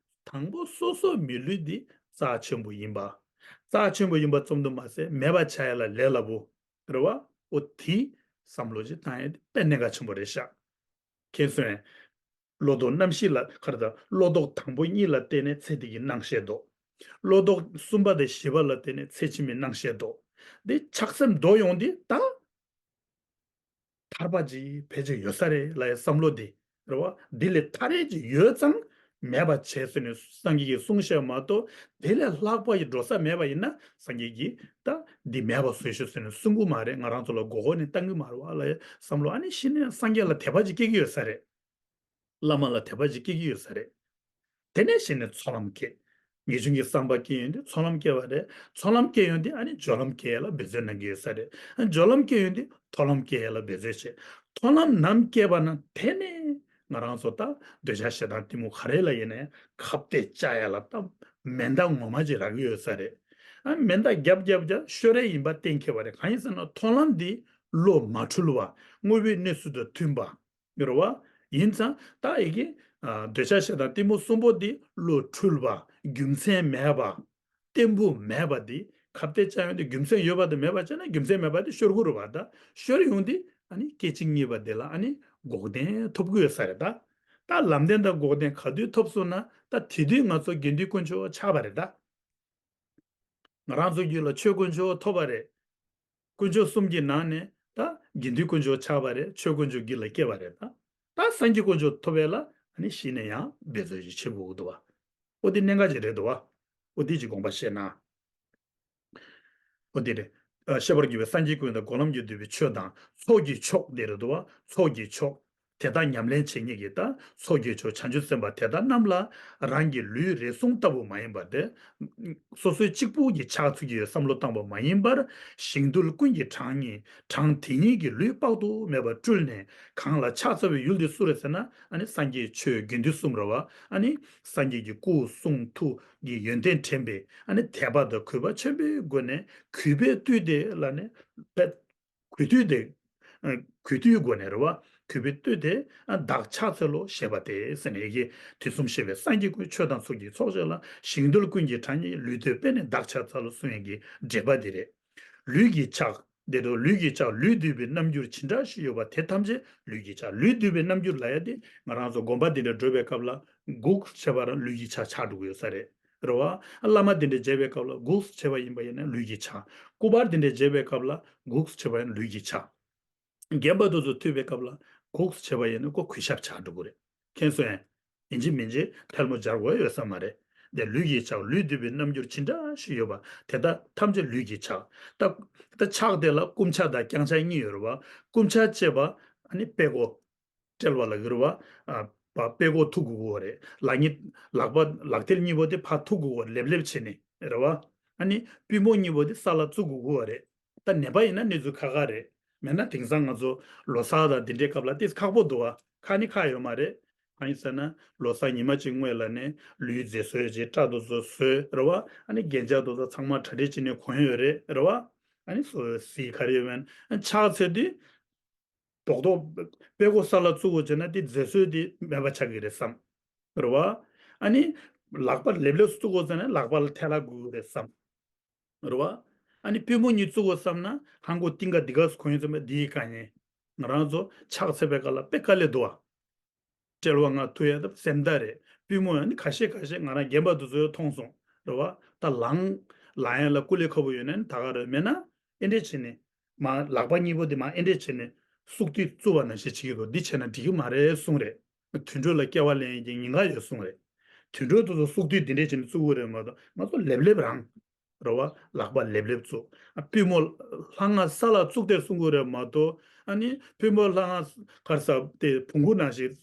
དང་པོ་སོ་སོ་མི་ལུས་འདི་རྩ་ཆེན་པོ་ཡིན་པ། རྩ་ཆེན་པོ་ཡིན་པ་ཙམ་དུ་མ་ཟད་མེད་པ་བྱ་ཡ་ལ་ལས་སླ་པོ། རེད་བ། འོ་དེ་བསམ་བློ་ཅིག་བཏང་ཡས་དེ་དཔེ་གནད་འགག་ཆེན་པོ་རེད་ཤག། མཁྱེན་སོང་ངས། བློ་ལྡོག་རྣམ་ཤེས་ལ་ག་རེ་ཟ། བློ་ལྡོག་དང་པོ་གཉིས་ལ་བརྟེན་ནས་ཚེ་འདི་གི་སྣང་ཤས་ལྡོག། བློ་ལྡོག་གསུམ་པ་དང་བཞི་པ་ལ་བརྟེན་ནས་ཚེ་ཕྱི་མའི་སྣང་ཤས་ལྡོག། འདི་ཆགས་སེམས་ལྡོག་ཡོང་དུས་ད། ཐར་པ་ཅིག་ཕལ་ཆེར་ཡོད་ས་རེད་ལབ་ཡའི་བསམ་བློ་འདི། རེད་བ། འདི་ལས་ཐར་ཡས་ཅིག་ཡོད་ཙང་མེད་པ་བྱས་ཟེར་ནས་སངས་རྒྱས་ཀྱིས་གསུངས་བཞག་མ་གཏོགས། དེ་ལས་ལྷག་པ་ཡི་འགྲོ་ས་མེད་པ་ཡིན་ན་སངས་རྒྱས་ཀྱིས་ད་འདི་མེད་པ་བཟོས་ཤོག་ཟེར་ནས་གསུང་གི་མ་རེད། ང་རང་ཚོ་ལ་མགོ་སྐོར་ནས་བཏང་གི་མ་རེད་བ་ལབ་ཡའི་བསམ་བློ། ཨ་ནི་གཞི་ནས་སངས་རྒྱས་ལ་དད་པ་ཅིག་སྐྱེ་གི་ཡོད་ས་རེད། བླ་མ་ལ་དད་པ་ཅིག་སྐྱེ་གི་ཡོད་ས་རེད། དེ་ནས་གཞི་ནས་ཚོགས་ལམ་སྐྱེ། ངེས་འབྱུང་གི་བསམ་པ་སྐྱེ་ཡོང་དུས་ཚོགས་ལམ་སྐྱེ་བ་རེད། ཚོགས་ལམ་སྐྱེ་ཡོང་དུས་ཨ་ནི་སྦྱོར་ལམ་སྐྱེ་ཡ་ལ་འབད་རྩོལ་གནང་གི་ཡོད་ས་རེད། སྦྱོར་ལམ་སྐྱེ་ཡོང་དུས་མཐོང་ལམ་སྐྱེ་ཡ་ལ་འབད་རྩོལ་བྱེད། མཐོང་ལམ་ནམ་སྐྱེ་བ་ན་དེ་ནས་ང་རང་ཚོ་ད་འདོད་ཆགས་ཞེ་སྡང་གཏི་མུག་ག་རེ་ལ་ཡིན་ན་ཡང་ཁ་གཏད་བཅག་ཡ་ལ་ད་མེ་མདའ་ངོ་མ་ཅིག་རག་གི་ཡོད་ས་རེད། ཨ་མེ་མདའ་རྒྱབ་རྒྱབ་རྒྱབ་ཤོར་ཡ་ཡིན་པ་གཏན་འཁེལ་བ་རེད། གང་ཡིན་ཟེར་ན་མཐོང་ལམ་འདི་བློ་མ་འཁྲུལ་བ། དངོས་པོའི་གནས་ཚུལ་དང་མཐུན་པ། རེད་བ། ཡིན་ཙང་ད་ཡི་གེ་ཨ་འདོད་ཆགས་ཞེ་སྡང་གཏི་མུག་གསུམ་པོ་འདི་བློ་འཁྲུལ་བ། རྒྱུ་མཚན་མེད་པ། བརྟན་པོ་མེད་པ་འདི་ཁ་གཏད་བཅག་ཡོང་དུས་རྒྱུ་མཚན་ཡོད་པ་དང་མེད་པ་བྱས་ན་རྒྱུ་མཚན་མེད་པ་དེ་ཤོར་གི་རེད་བ། ད་ཤོར་ཡོང་དུས་ཨ་ནི་སྐད་ཅིག་གཉིས་པ་དེ་ལ་ཨ་ནི་འགོག་བདེན་ཐོབ་ཀྱི་ཡོད་ས་རེད་ད། ད་ལམ་བདེན་དང་འགོག་བདེན་ག་དུས་ཐོབ་སོང་ན་ད་དེ་དུས་ང་ཚོ་དགེ་འདུན་དཀོན་མཆོག་ཆགས་པ་རེད་ད། ང་རང་ཚོ་རྒྱུད་ལ་ཆོས་དཀོན་མཆོག་ཐོབ་པ་རེད། དཀོན་མཆོག་གསུམ་གྱི་ནང་ནས་ད་དགེ་འདུན་དཀོན་མཆོག་ཆགས་པ་རེད། ཆོས་དཀོན་མཆོག་རྒྱུད་ལ་སྐྱེས་པ་རེད་ད། ད་སངས་རྒྱས་དཀོན་མཆོག་ཐོབ་པ་ལ་ཨ་ནི་གཞི་ནས་ཡང་འབད་རྩོལ་ཞིག་བྱེད་དགོས་ཀྱི་འདུག་བ། འོ་དེ་གནད་འགག་ཅིག་རེད་འདུག་བ། འོ་དེ་ཅིག་དགོངས་པ་བཞེས་ན། འོ་དེ་རེད། ཨ་ཤེས་པར་གྱུར་པའི་སངས་རྒྱས་ཀུན་དང་སྒོམ་ལམ་གྱིས་བསྡུས་པའི་ཆོས་དང་ཚོགས་ཀྱི་མཆོག་དེ་རེད་འདུག་བ། ཚོགས་ཀྱི་མཆོག་དེ་དག་ཉམས་ལེན་བྱེད་མཁན་གྱི་ད་ཚོགས་ཀྱི་མཆོག་བྱང་ཆུབ་སེམས་དཔའ་དེ་དག་རྣམས་ལ་རང་གི་ལུས་རེ་ཟུང་ལྟ་བུ་མ་ཡིན་པར་ཏེ། སོ་སོའི་གཅིག་པུ་གྱི་ཆགས་ཚུལ་གྱི་བསམ་བློ་བཏང་བ་མ་ཡིན་པར། ཞིང་རྡུལ་ཀུན་གྱི་གྲངས་སྙེད་གྲངས་དེ་ཉིད་ཀྱི་ལུས་དཔག་ཏུ་མེད་པ་སྤྲུལ་ནས་གང་ལ་ཕྱག་འཚལ་བའི་ཡུལ་དེ་སུ་རེད་ཟེར་ན། ཨ་ནི་སངས་རྒྱས་ཆོས་དགེ་འདུན་གསུམ་རེད་བ། ཨ་ནི་སངས་རྒྱས་ཀྱི་སྐུ་གསུང་ཐུགས་ཀྱི་ཡོན་ཏན་དྲན་པས་ཨ་ནི་དད་པ་དང་གུས་པ་ཆེན་པོའི་སྒོ་ནས་གུས་པས་བཏུད་དེ་ལ་ནི་བས། གུས་བཏུད་དེ། ཨ་གུས་བཏུད་སྒོ་ནས་རེད་བ། གུས་པས་བཏུད་དེ་ཨ་བདག་ཕྱག་འཚལ་ལོ་ཞེས་པ་སྟེ་ཟེར་ནས་ཡི་གེ་དུས་གསུམ་གཤེགས་པའི་སངས་རྒྱས་ཀུན་ཆོས་དང་ཚོགས་ཀྱི་ཚོགས་གཅིག་ལ། ཞིང་རྡུལ་ཀུན་གྱི་གྲངས་སྙེད་ལུས་བཏུད་པས་ནི་བདག་ཕྱག་འཚལ་ལོ་གསུང་ཡས་ཀྱི་འགྲེལ་པ་འདི་རེད། ལུས་ཀྱི་ཕྱག་འདི་དང་ལུས་ཀྱི་ཕྱག་ལུས་བཏུད་པའི་རྣམ་འགྱུར་ཇི་འདྲ་ཞིག་ཡོད་པ་དེ་ཐམས་ཅད་ལུས་ཀྱི་ཕྱག་ལུས་བཏུད་པའི་རྣམ་འགྱུར་ལབ་ཡ་དེ་ང་རང་ཚོ་སྒོམ་པ་འདི་འདྲ་སྒྲུབ་པའི་སྐབས་ལ་སྒུག་བྱས་པ་རང་ལུས་ཀྱི་ཕྱག་ཆགས་འགྲོ་གི་ཡོད་ས་རེད། རེད་བ། བླ་མ་དེ་འདྲ་མཇལ་བའི་སྐབས་ལ་སྒུག་བྱས་པ་ཡིན་པ་ཡིན་ན་ལུས་ཀྱི་ཆགས། སྐུ་པར་དེ་འདྲ་མཇལ་བའི་སྐབས་ལ་སྒུག་བྱས་པ་ཡིན་ན་ལུས་ཀྱི་ཆགས། རྒན་པ་དེ་ཚོ་ཐུག་པའི་སྐབས་ལ་སྒུག་བྱས་པ་ཡིན་ན་ཁོ་གུས་ཞབས་ཆགས་འགྲོ་གི་རེད། མཁྱེན་སོང་ངས། ཡིན་གཅིག་མིན་གཅིག་ཐལ་མོ་སྦྱར་དགོས་ཡོད་ས་མ་རེད། དེ་ལུས་ཀྱི་ཆགས། ལུས་འདུས་པའི་རྣམ་འགྱུར་ཇི་འདྲ་ཞིག་ཡོད་པ་དེ་དག་ཐམས་ཅད་ལུས་ཀྱི་ཆགས། ད་ད་ཆགས་དེ་ལ་བསྐུམ་ཆགས་དང་བརྐྱང་ཆགས་གཉིས་ཡོད་རེད་བ། བསྐུམ་ཆགས་ཅེས་པ་ཨ་ནི་དཔྲལ་མགོ། དཔྲལ་བ་ལ་གི་རེད་བ། ཨ། པ་དཔྲལ་མགོ་ཐུག་དགོས་ཀྱི་ཡོད་རེད། ལག་གཉིས། ལག་པ་ལག་མཐིལ་གཉིས་པོ་དེ་ཕར་ཐུག་དགོས་ཀྱི་ཡོད་རེད། ལེབ་ལེབ་བྱས་ནས་རེད་བ། ཨ་ནི་པུས་མོ་གཉིས་པོ་དེ་ས་ལ་བཙུགས་དགོས་ཀྱི་ཡོད་རེད། ད་ནད་པ་ཡིན་ན་གནས་ཚུལ་ཁག་ཁག་རེད། མེད་ན་དེང་སང་ང་ཚོ་ལོ་གསར་དང་འདི་འདྲའི་སྐབས་ལ་ཏིས་ཁག་པོ་འདུག་བ། ཁག་ནི་ཁག་ཡོད་མ་རེད། གང་ཡིན་ཟེར་ན་ལོ་གསར་ཉི་མ་གཅིག་སྔོན་ལ་ནས་ལུས་མཛེས་བཟོས་བྱས་སྐྲ་དེ་ཚོ་བཟོས་རེད་བ། ཨ་ནི་རྒྱན་ཆ་དེ་ཚོ་ཚང་མ་གྲ་སྒྲིག་བྱས་ནས་གོན་ཡོད་རེད། རེད་བ། ཨ་ནི་སོ་སོའི་གཟི་ག་རེ་ཡོད་མེད་ཆགས་ཚེ་དུས། རྡོག་རྡོག་དཔྲལ་མགོ་ས་ལ་བཙུགས་པ་བྱས་ན་དེ་མཛེས་བཟོས་དེ་མེད་པ་ཆགས་ཀྱི་རེད་བསམ། རེད་བ། ཨ་ནི་ལག་པ་ལེབ་ལེབ་བཙུགས་པ་བྱས་ན་ལག་པ་ལ་ཐལ་ལ་དགོས་ཀྱི་རེད་བསམ། རེད་བ། ཨ་ནི་པུས་མོ་གཉིས་བཙུགས་པ་བསམ་ན་ཧང་གོ་ཏིང་ག་འདི་ག་སུ་གོན་ཡོད་ཚོད་མེད་འདིའི་དཀའ་ངལ། ང་རང་ཚོ་ཕྱག་འཚལ་བའི་སྐབས་ལ་དཔེ་དཀའ་ལས་འདུག་བ། དཔྲལ་བ་ང་ཐུག་ཡ་ད་སེམས་ཐག་རེད། པུས་མོ་ཡང་ནི་ཁ་ཤས་ཁ་ཤས་ང་རང་རྒན་པ་དེ་ཚོས་མཐོང་སོང་། རེད་བ། ད་ལངས། ལངས་ཡ་ལ་སྐུ་ལས་ཁག་པོ་ཡོད་ན་ནི་ད་ག་རེད། མེད་ན་ཨེ་འདྲས་བྱས་ནས། མ་ལག་པ་གཉིས་པོ་དེ་མ་ཨེ་འདྲས་བྱས་ནས་སུག་ཏི་བཙུགས་པ་ནང་བཞིན་བྱེད་ཀྱི་འདུག་འདི་བྱས་ན་འགྲིག་གི་མ་རེད་གསུངས་རེད། དུད་འགྲོ་ལ་སྐྱེ་བ་ལེན་ཡས་ཀྱི་ཉེན་ཁ་ཡོད་གསུངས་རེད། དུད་འགྲོ་དེ་ཚོ་སུག་ཏི་འདི་འདྲས་བྱས་ནས་བཙུགས་དགོས་རེད་མ་གཏོགས་ང་ཚོ་ལེབ་ལེབ་རང་། རེད་བ། ལག་པ་ལེབ་ལེབ་བཙུགས། ཨ། པུས་མོ་ལྷ་ང་ས་ལ་བཙུགས་ཏེ་གསུང་གི་རེད་མ་གཏོགས། ཨ་ནི་པུས་མོ་ལྷ་ང་གར་ས་དེ་བོང་གུ་ནང་བཞིན་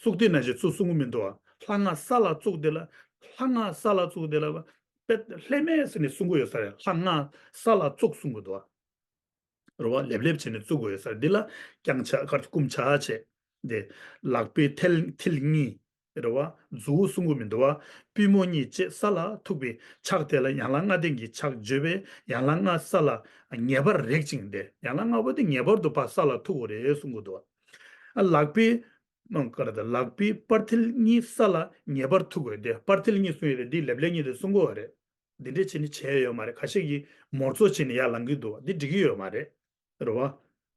སུག་ཏི་ནང་བཞིན་བཙུགས་གསུང་གི་མི་འདུག་བ། ལྷ་ང་ས་ལ་བཙུགས་དེ་ལ། ལྷ་ང་ས་ལ་བཙུགས་དེ་ལ་བ། དཔེ་ལྷད་མེད་ཟེར་ནས་གསུང་གི་ཡོད་ས་རེད། ལྷ་ང་ས་ལ་བཙུགས་གསུང་གི་འདུག་བ། རེད་བ། ལེབ་ལེབ་བྱས་ནས་བཙུགས་དགོས་ཡོད་ས་རེད། འདི་ལ་བརྐྱང་ཕྱག་གར་བསྐུམ་ཕྱག་བྱས། དེ་ལག་པའི་མཐིལ་མཐིལ་གཉིས། རེད་བ། མཛུ་གུ་གསུང་གི་མི་འདུག་བ། པུས་མོ་གཉིས་བཅས་ས་ལ་ཐུག་པའི་ཕྱག་དེ་ལ་ཡན་ལག་ལྔ་ལྡན་གྱི་ཕྱག་བརྗོད་པས་ཡན་ལག་ལྔ་ས་ལ་ངེས་པར་རེག་ཅིང་། དེ་ཡན་ལག་ལྔ་པོ་དེ་ངེས་པར་དུ་ཕར་ས་ལ་ཐུག་དགོས་རེད་གསུང་གི་འདུག་བ། ཨ། ལག་པའི། མ་ག་རེ་ད། ལག་པའི་སྤར་མཐིལ་གཉིས་ས་ལ་ངེས་པར་ཐུག་དགོས། དེ་སྤར་མཐིལ་གཉིས་གསུང་ཡོད་རེད། འདི་ལེབ་ལེབ་གཉིས་དེ་གསུང་གི་ཡོད་རེད། འདི་འདྲས་བྱས་ནས་བྱས་ཡོད་མ་རེད། ཁ་ཤས་ཀྱིས་མོར་ཚོ་བྱས་ནས་ཡར་ལངས་ཀྱི་འདུག་བ། འདི་འགྲིག་གི་ཡོད་མ་རེད། རེད་བ།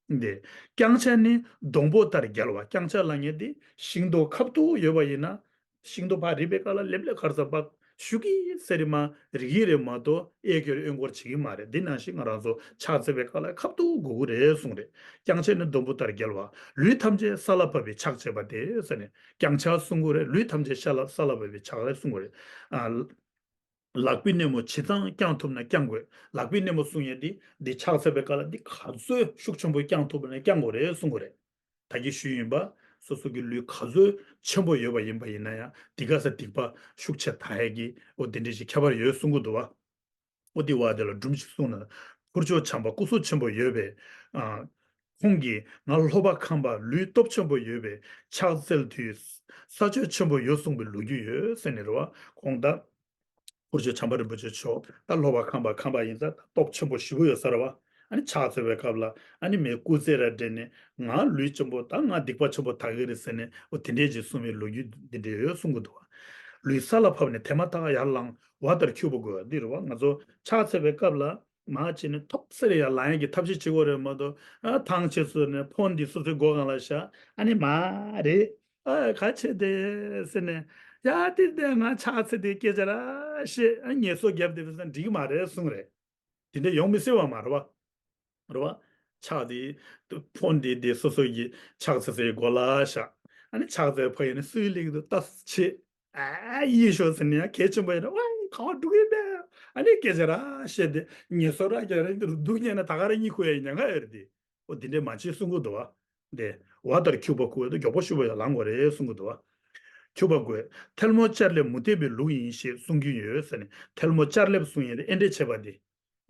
འདི། བརྐྱང་ཕྱག་ནི་སྡོང་པོ་ལྟར་རྒྱལ་བ། བརྐྱང་ཕྱག་ལབ་མཁན་དེ་ཤིང་སྡོང་ཁ་ཐུག་ཡོད་པ་ཡིན་ན། ཤིང་སྡོང་ཕར་རིལ་བའི་སྐབས་ལ་ལེབ་ལེབ་གར་ས་ཕར་ཞུགས་ཀྱི་ཟེར་རེད་མ་རིག་གི་རེད་མ་གཏོགས་གཡས་བསྐྱོད་གཡོན་སྐོར་བྱེད་ཀྱི་མ་རེད། འདི་ནང་བཞིན་ང་རང་ཚོ་ཕྱག་འཚལ་བའི་སྐབས་ལ་ཁ་ཐུག་དགོས་ཀྱི་རེད་གསུངས་རེད། བརྐྱང་ཕྱག་ནི་སྡོང་པོ་ལྟར་རྒྱལ་བ། ལུས་ཐམས་ཅད་ས་ལ་ཕབ་པའི་ཕྱག་བྱེད་པ་སྟེ་ཟེར་ནས་བརྐྱང་ཕྱག་གསུང་གི་རེད། ལུས་ཐམས་ཅད་ས་ལ་ས་ལ་ཕབ་པའི་ཕྱག་རེད་གསུང་གི་རེད། ཨ། ལག་པའི་སྣེ་མོ་ཇི་ཙམ་བརྐྱང་ཐུབ་ན་བརྐྱང་དགོས། ལག་པའི་སྣེ་མོ་གསུང་ཡས་འདི་འདི་ཕྱག་འཚལ་བའི་སྐབས་ལ་འདི་ག་ཚོད་ཤུགས་ཆེན་པོ་བརྐྱང་ཐུབ་ན་བརྐྱང་དགོས་རེད་གསུང་གི་རེད། ད་གིན་ཞུས་ཡིན་པ། སོ་སོ་གི་ལུས་ག་ཚོད་ཆེན་པོ་ཡོད་པ་ཡིན་པ་ཡིན་ན་ཡང་འདི་ག་ས་སྡིག་པ་ཤུགས་ཆེ་དག་ཡས་ཀྱི་འོ་འདི་འདྲ་ཞིག་ཁྱད་པར་ཡོད་གསུང་གི་འདུག་བ། འོ་འདི་བ་དེ་ལ་སྒྲུང་ཞིག་གསུངས་ན། ཕུར་ལྕོག་བྱམས་པ་སྐུ་གཟུགས་ཆེན་པོ་ཡོད་པས། ཨ། ཁོང་གིས་ང་ལྷོ་པ་ཁམས་པ་ལུས་སྟོབས་ཆེན་པོ་ཡོད་པས་ཕྱག་འཚལ་དུས་ས་ཆོད་ཆེན་པོ་ཡོད་གསུངས་པའི་ལོ་རྒྱུས་ཡོད་ཟེར་ནས་རེད་བ། ཁོང་ད། ཕུར་ལྕོག་བྱམས་པ་རིན་པོ་ཆེ་མཆོག་ད་ལྷོ་པ་ཁམས་པ་ཁམས་པ་ཡིན་ཙང་ད་སྟོབས་ཆེན་པོ་ཞེ་པོ་ཡོད་ས་རེད་བ། ཨ་ནི་ཕྱག་འཚལ་བའི་སྐབས་ལ་ཨ་ནི་མའི་སྐུ་ཚེ་ར་འདྲེན་ནས་ང་ལུས་ཆེན་པོ་ད་ང་སྡིག་པ་ཆེན་པོ་དག་གི་རེད་ཟེར་ནས་འོ་དེ་འདྲས་ཅིག་གསུངས་པའི་ལོ་རྒྱུས་འདི་འདྲས་ཡོད་གསུང་གི་འདུག་བ། ལུས་ས་ལ་ཕབ་ནས་དེ་མ་ཐག་ཡར་ལངས་བ་ལྟར་འཁྱུག་པ་དགོས་པ་འདི་རེད་བ། ང་ཚོ་ཕྱག་འཚལ་བའི་སྐབས་ལ་མར་བྱས་ནས་ཐོབ་ཚེ་རེ་ཡར་ལངས་ཡས་ཀྱི་ཐབས་ཤེས་བྱེད་དགོས་རེད་མ་གཏོགས། ཨ། ཐང་ཆད་སོང་ནས་ཕོན་འདི་སོ་སོའི་སྒོ་སྒང་ལ་བཞག་ཨ་ནི་མར་རེད། ཨ། ག་བྱེད་དེ་ཟེར་ནས། ཡ་དེ་དེ་ང་ཕྱག་འཚལ་དེ་སྐད་ཆ་ར་བཤད། ཨ། ངལ་གསོ་བརྒྱབ་དེ་བས་འགྲིག་གི་མ་རེད་གསུངས་རེད། དེ་འདྲ་ཡོང་མི་སྲིད་པ་མ་རེད་བ། རེད་བ། ཕྱག་དེ་ཕོན་དེ་དེ་སོ་སོ་གི་ཕྱག་འཚལ་སའི་སྒོ་ལ་བཞག་ཨ་ནི་ཕྱག་འཚལ་ཕ་ཡིན་ན་སུའི་ལིག་ཏུ་ལྟ་བྱེད། ཨ། ཡིད་ཤོར་ཟེར་ནས་ཡང་གལ་ཆེན་པོ་ཡིན་ན་ཝའི་ག་བ་འགྲོ་གི་མེད། ཨ་ནི་སྐད་ཆ་ར་བཤད་དེ་ངལ་གསོ་ར་རྒྱག་ར་འདུག་སྙམ་ན་ད་ག་ར་གཉིད་ཁུག་ཡ་ཉེན་ཁ་ཡོད་རེད་དེ། འོ་དེ་འདྲས་མ་བྱེད་གསུང་གི་འདུག་བ། དེ་བ་ལྟར་འཁྱུག་པ་ཁུག་པ་དེ་མགྱོགས་པོ་ཤུགས་པ་ཡར་ལངས་དགོས་རེད་གསུང་གི་འདུག་བ། འཁྱུག་པ་དགོས། ཐལ་མོ་སྦྱར་ལེབ་མུ་སྟེགས་པའི་ལུགས་ཡིན་ཞེས་གསུང་གིན་ཡོད་ཟེར་ནས་ཐལ་མོ་སྦྱར་ལེབ་གསུང་ཡས་དེ་ཨེ་འདྲས་བྱེད་པ་དེ།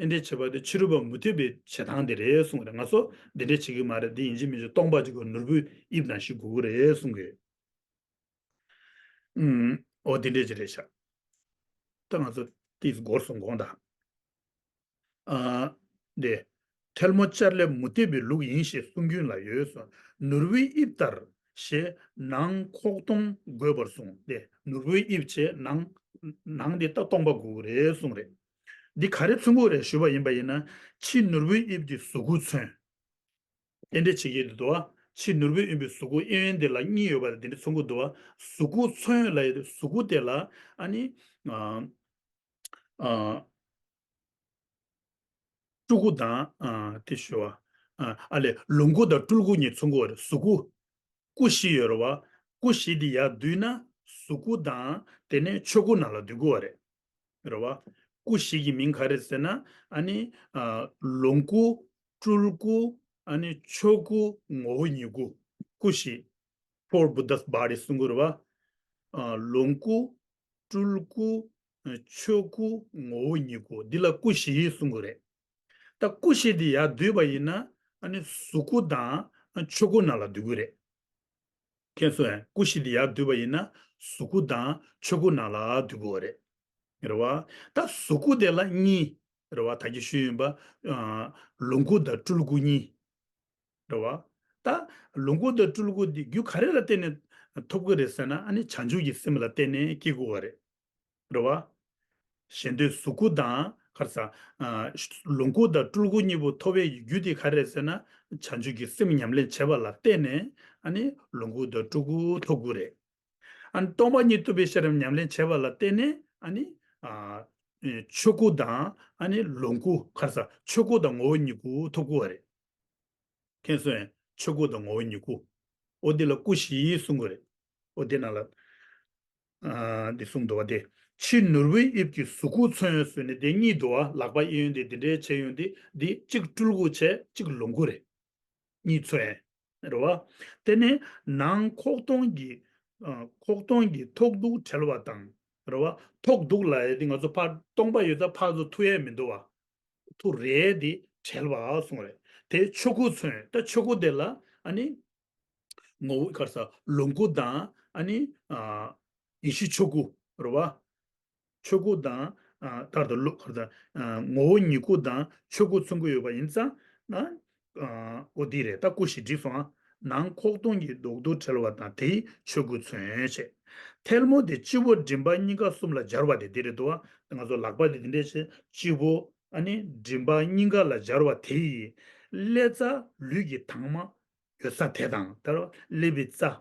ཨེ་འདྲས་བྱེད་པ་དེ་ཕྱི་རོལ་པ་མུ་སྟེགས་པའི་བྱེད་སྟངས་དེ་རེད་གསུང་གི་རེད། ང་ཚོ་འདི་འདྲས་བྱེད་ཀྱི་མ་རེད། འདི་ཡིན་གཅིག་མིན་གཅིག་སྟོང་པ་གཅིག་གི་ནོར་བུའི་དབྱིབས་ནང་བཞིན་དགོས་ཀྱི་རེད་གསུང་གི་ཡོད། ཨུམ། འོ་དེ་འདྲས་ཅིག་རེད་ཤག་ད་ང་ཚོ་ཏིས་སྒོར་སོང་དགོངས་དག་ཨ། དེ། ཐལ་མོ་སྦྱར་ལེབ་མུ་སྟེགས་པའི་ལུགས་ཡིན་ཞེས་གསུང་རྒྱུན་ལ་ཡོད་གསུངས། ནོར་བུའི་དབྱིབས་ལྟར་ཞེས་ནང་ཁོག་སྟོང་དགོས་པར་གསུངས་ཏེ། ནོར་བུའི་དབྱིབས་བྱས་ནང་། ནང་དེ་ལྟ་སྟོང་པ་དགོས་ཀྱི་རེད་གསུངས་རེད། འདི་ག་རེ་མཚོན་གྱི་རེད་ཞུས་པ་ཡིན་པ་ཡིན་ན། ཕྱི་ནོར་བུའི་དབྱིབས་དེ་གཟུགས་སྐུ་མཚོན། དེ་འདྲ་བྱེད་ཀྱི་འདུག་བ། ཕྱི་ནོར་བུའི་དབྱིབས་པའི་གཟུགས་སྐུ་གཡས་གཡོན་དེ་ལ་གཉིས་ཡོད་པ་དེ་འདྲ་མཚོན་གྱི་འདུག་བ། གཟུགས་སྐུ་མཚོན་ལབ་ཡས་དེ་གཟུགས་སྐུ་དེ་ལ་ཨ་ནི། ཨ། ཨ། སྤྲུལ་སྐུ་དང་། ཨ། དེ་ཞུ་བ། ཨ། ཨ་ལས་ལོངས་སྐུ་དང་སྤྲུལ་སྐུ་གཉིས་མཚོན་གྱི་ཡོད་རེད། གཟུགས་སྐུ། སྐུ་བཞི་ཡོད་རེད་བ། སྐུ་བཞི་དེ་ཡར་བསྡུས་ན་གཟུགས་སྐུ་དང་དེ་ནས་ཆོས་སྐུ་ནང་ལ་འདུ་གི་ཡོད་རེད། རེད་བ། སྐུ་བཞི་གི་མིང་ག་རེ་ཟེར་ན། ཨ་ནི། ཨ། ལོངས་སྐུ། སྤྲུལ་སྐུ། ཨ་ནི་ཆོས་སྐུ། ངོ་བོ་ཉིད་སྐུ། སྐུ་བཞི། Four Buddha's body གསུང་གི་རེད་བ། ཨ། ལོངས་སྐུ། སྤྲུལ་སྐུ། ཨ། ཆོས་སྐུ། ངོ་བོ་ཉིད་སྐུ། འདི་ལ་སྐུ་བཞི་གསུང་གི་རེད། ད་སྐུ་བཞི་འདི་ཡར་བསྡུས་པ་ཡིན་ན། ཨ་ནི་གཟུགས་སྐུ་དང་ཆོས་སྐུ་ནང་ལ་འདུ་གི་རེད། མཁྱེན་སོང་ངས། སྐུ་བཞི་འདི་ཡར་བསྡུས་པ་ཡིན་ན་གཟུགས་སྐུ་དང་ཆོས་སྐུ་ནང་ལ་འདུ་གི་རེད། རེད་བ། ད་གཟུགས་སྐུ་དེ་ལ་གཉིས། རེད་བ། ད་གིན་ཞུས་ཡིན་པ། ཨ། ལོངས་སྐུ་དང་སྤྲུལ་སྐུ་གཉིས། རེད་བ། ད་ལོངས་སྐུ་དང་སྤྲུལ་སྐུ་འདི་རྒྱུ་ག་རེ་ལ་བརྟེན་ནས་ཐོབ་ཀྱི་རེད་ཟེར་ན། ཨ་ནི་བྱང་ཆུབ་ཀྱི་སེམས་ལ་བརྟེན་ནས་སྐྱེ་དགོས་པ་རེད། རེད་བ། གཞན་དོན་གཟུགས་སྐུ་དང་ག་རེ་ཟ། ཨ། ལོངས་སྐུ་དང་སྤྲུལ་སྐུ་གཉིས་པོ་ཐོབ་པའི་རྒྱུ་དེ་ག་རེ་རེད་ཟེར་ན། བྱང་ཆུབ་ཀྱི་སེམས་ཉམས་ལེན་བྱས་པ་ལ་བརྟེན་ནས། ཨ་ནི་ལོངས་སྐུ་དང་སྤྲུལ་སྐུ་ཐོབ་དགོས་རེད། ཨ་ནི་སྟོང་པ་ཉིད་རྟོགས་པའི་ཤེས་རབ་ཉམས་ལེན་བྱས་པ་ལ་བརྟེན་ནས། ཨ་ནི། ཨ། ཆོས་སྐུ་དང་། ཨ་ནི་ལོངས་སྐུ། ག་རེ་ཟ། ཆོས་སྐུ་དང་ངོ་བོ་ཉིད་སྐུ་ཐོབ་དགོས་པ་རེད། མཁྱེན་སོང་ངས། ཆོས་སྐུ་དང་ངོ་བོ་ཉིད་སྐུ། འོ་འདི་ལ་སྐུ་བཞི་གསུང་གི་རེད། འོ་འདི་ནང་ལ། ཨ། འདི་གསུངས་འདུག་བ། དེ་ཕྱི་ནོར་བུའི་དབྱིབས་ཀྱི་གཟུགས་སྐུ་མཚོན་ཟེར་ནས་དེ་གཉིས་འདུག་བ། ལག་པ་གཡས་གཡོན་དེ་འདི་འདྲའི་བྱས་ཡོང་དུས། འདི་གཅིག་སྤྲུལ་སྐུ་བྱས། གཅིག་ལོངས་སྐུ་རེད། གཉིས་མཚོན། རེད་བ། དེ་ནས་ནང་ཁོག་སྟོང་གི། ཨ། ཁོག་སྟོང་གི་ཐོག་གདུགས་བྲལ་བ་དང་། རེད་བ། ཐོག་གདུགས་ལབ་ཡ་དེ་ང་ཚོ་ཕར་སྟོང་པ་ཡོད་ཙང་ཕར་ཚུར་ཐུག་ཡས་མི་འདུག་བ། ཐུག་རེད། དེ་བྲལ་བ་གསུངས་རེད། དེ་ཆོས་སྐུ་མཚོན། ད་ཆོས་སྐུ་དེ་ལ། ཨ་ནི་ངོ་བོ། ག་རེ་ཟ། ལོངས་སྐུ་དང་། ཨ་ནི། ཨ། ཡེ་ཤེས་ཆོས་སྐུ། རེད་བ། ཆོས་སྐུ་དང་། ཨ། ལྟར་དུ་ལོ། ག་རེ་ཟ། ཨ། ངོ་བོ་ཉིད་སྐུ་དང་ཆོས་སྐུ་མཚོན་གྱི་ཡོད་པ་ཡིན་ཙང་ན། ཨ། འོ་འདི་རེད། ད་སྐུ་བཞི་བྲིས་སོང་ཨ། ནང་ཁོག་སྟོང་གི་ཐོག་གདུགས་བྲལ་བ་དང་། དེའི་ཆོས་སྐུ་མཚོན་བྱས། ཐལ་མོ་དེ་སྤྱི་བོ་མགྲིན་པ་སྙིང་ག་གསུམ་ལ་སྦྱར་བ་དེ་འདི་རེད་འདུག་ཨ། ང་ཚོ་ལག་པ་དེ་འདི་འདྲས་བྱས། སྤྱི་བོ། ཨ་ནི་མགྲིན་པ་སྙིང་ག་ལ་སྦྱར་བ་དེ་ཡི་ཀླད་རྩ་ལུས་ཀྱི་དྭངས་མ་ཡོད་ས་དེ་དང་། ད་རེད་བ། ཀླད་པའི་རྩ།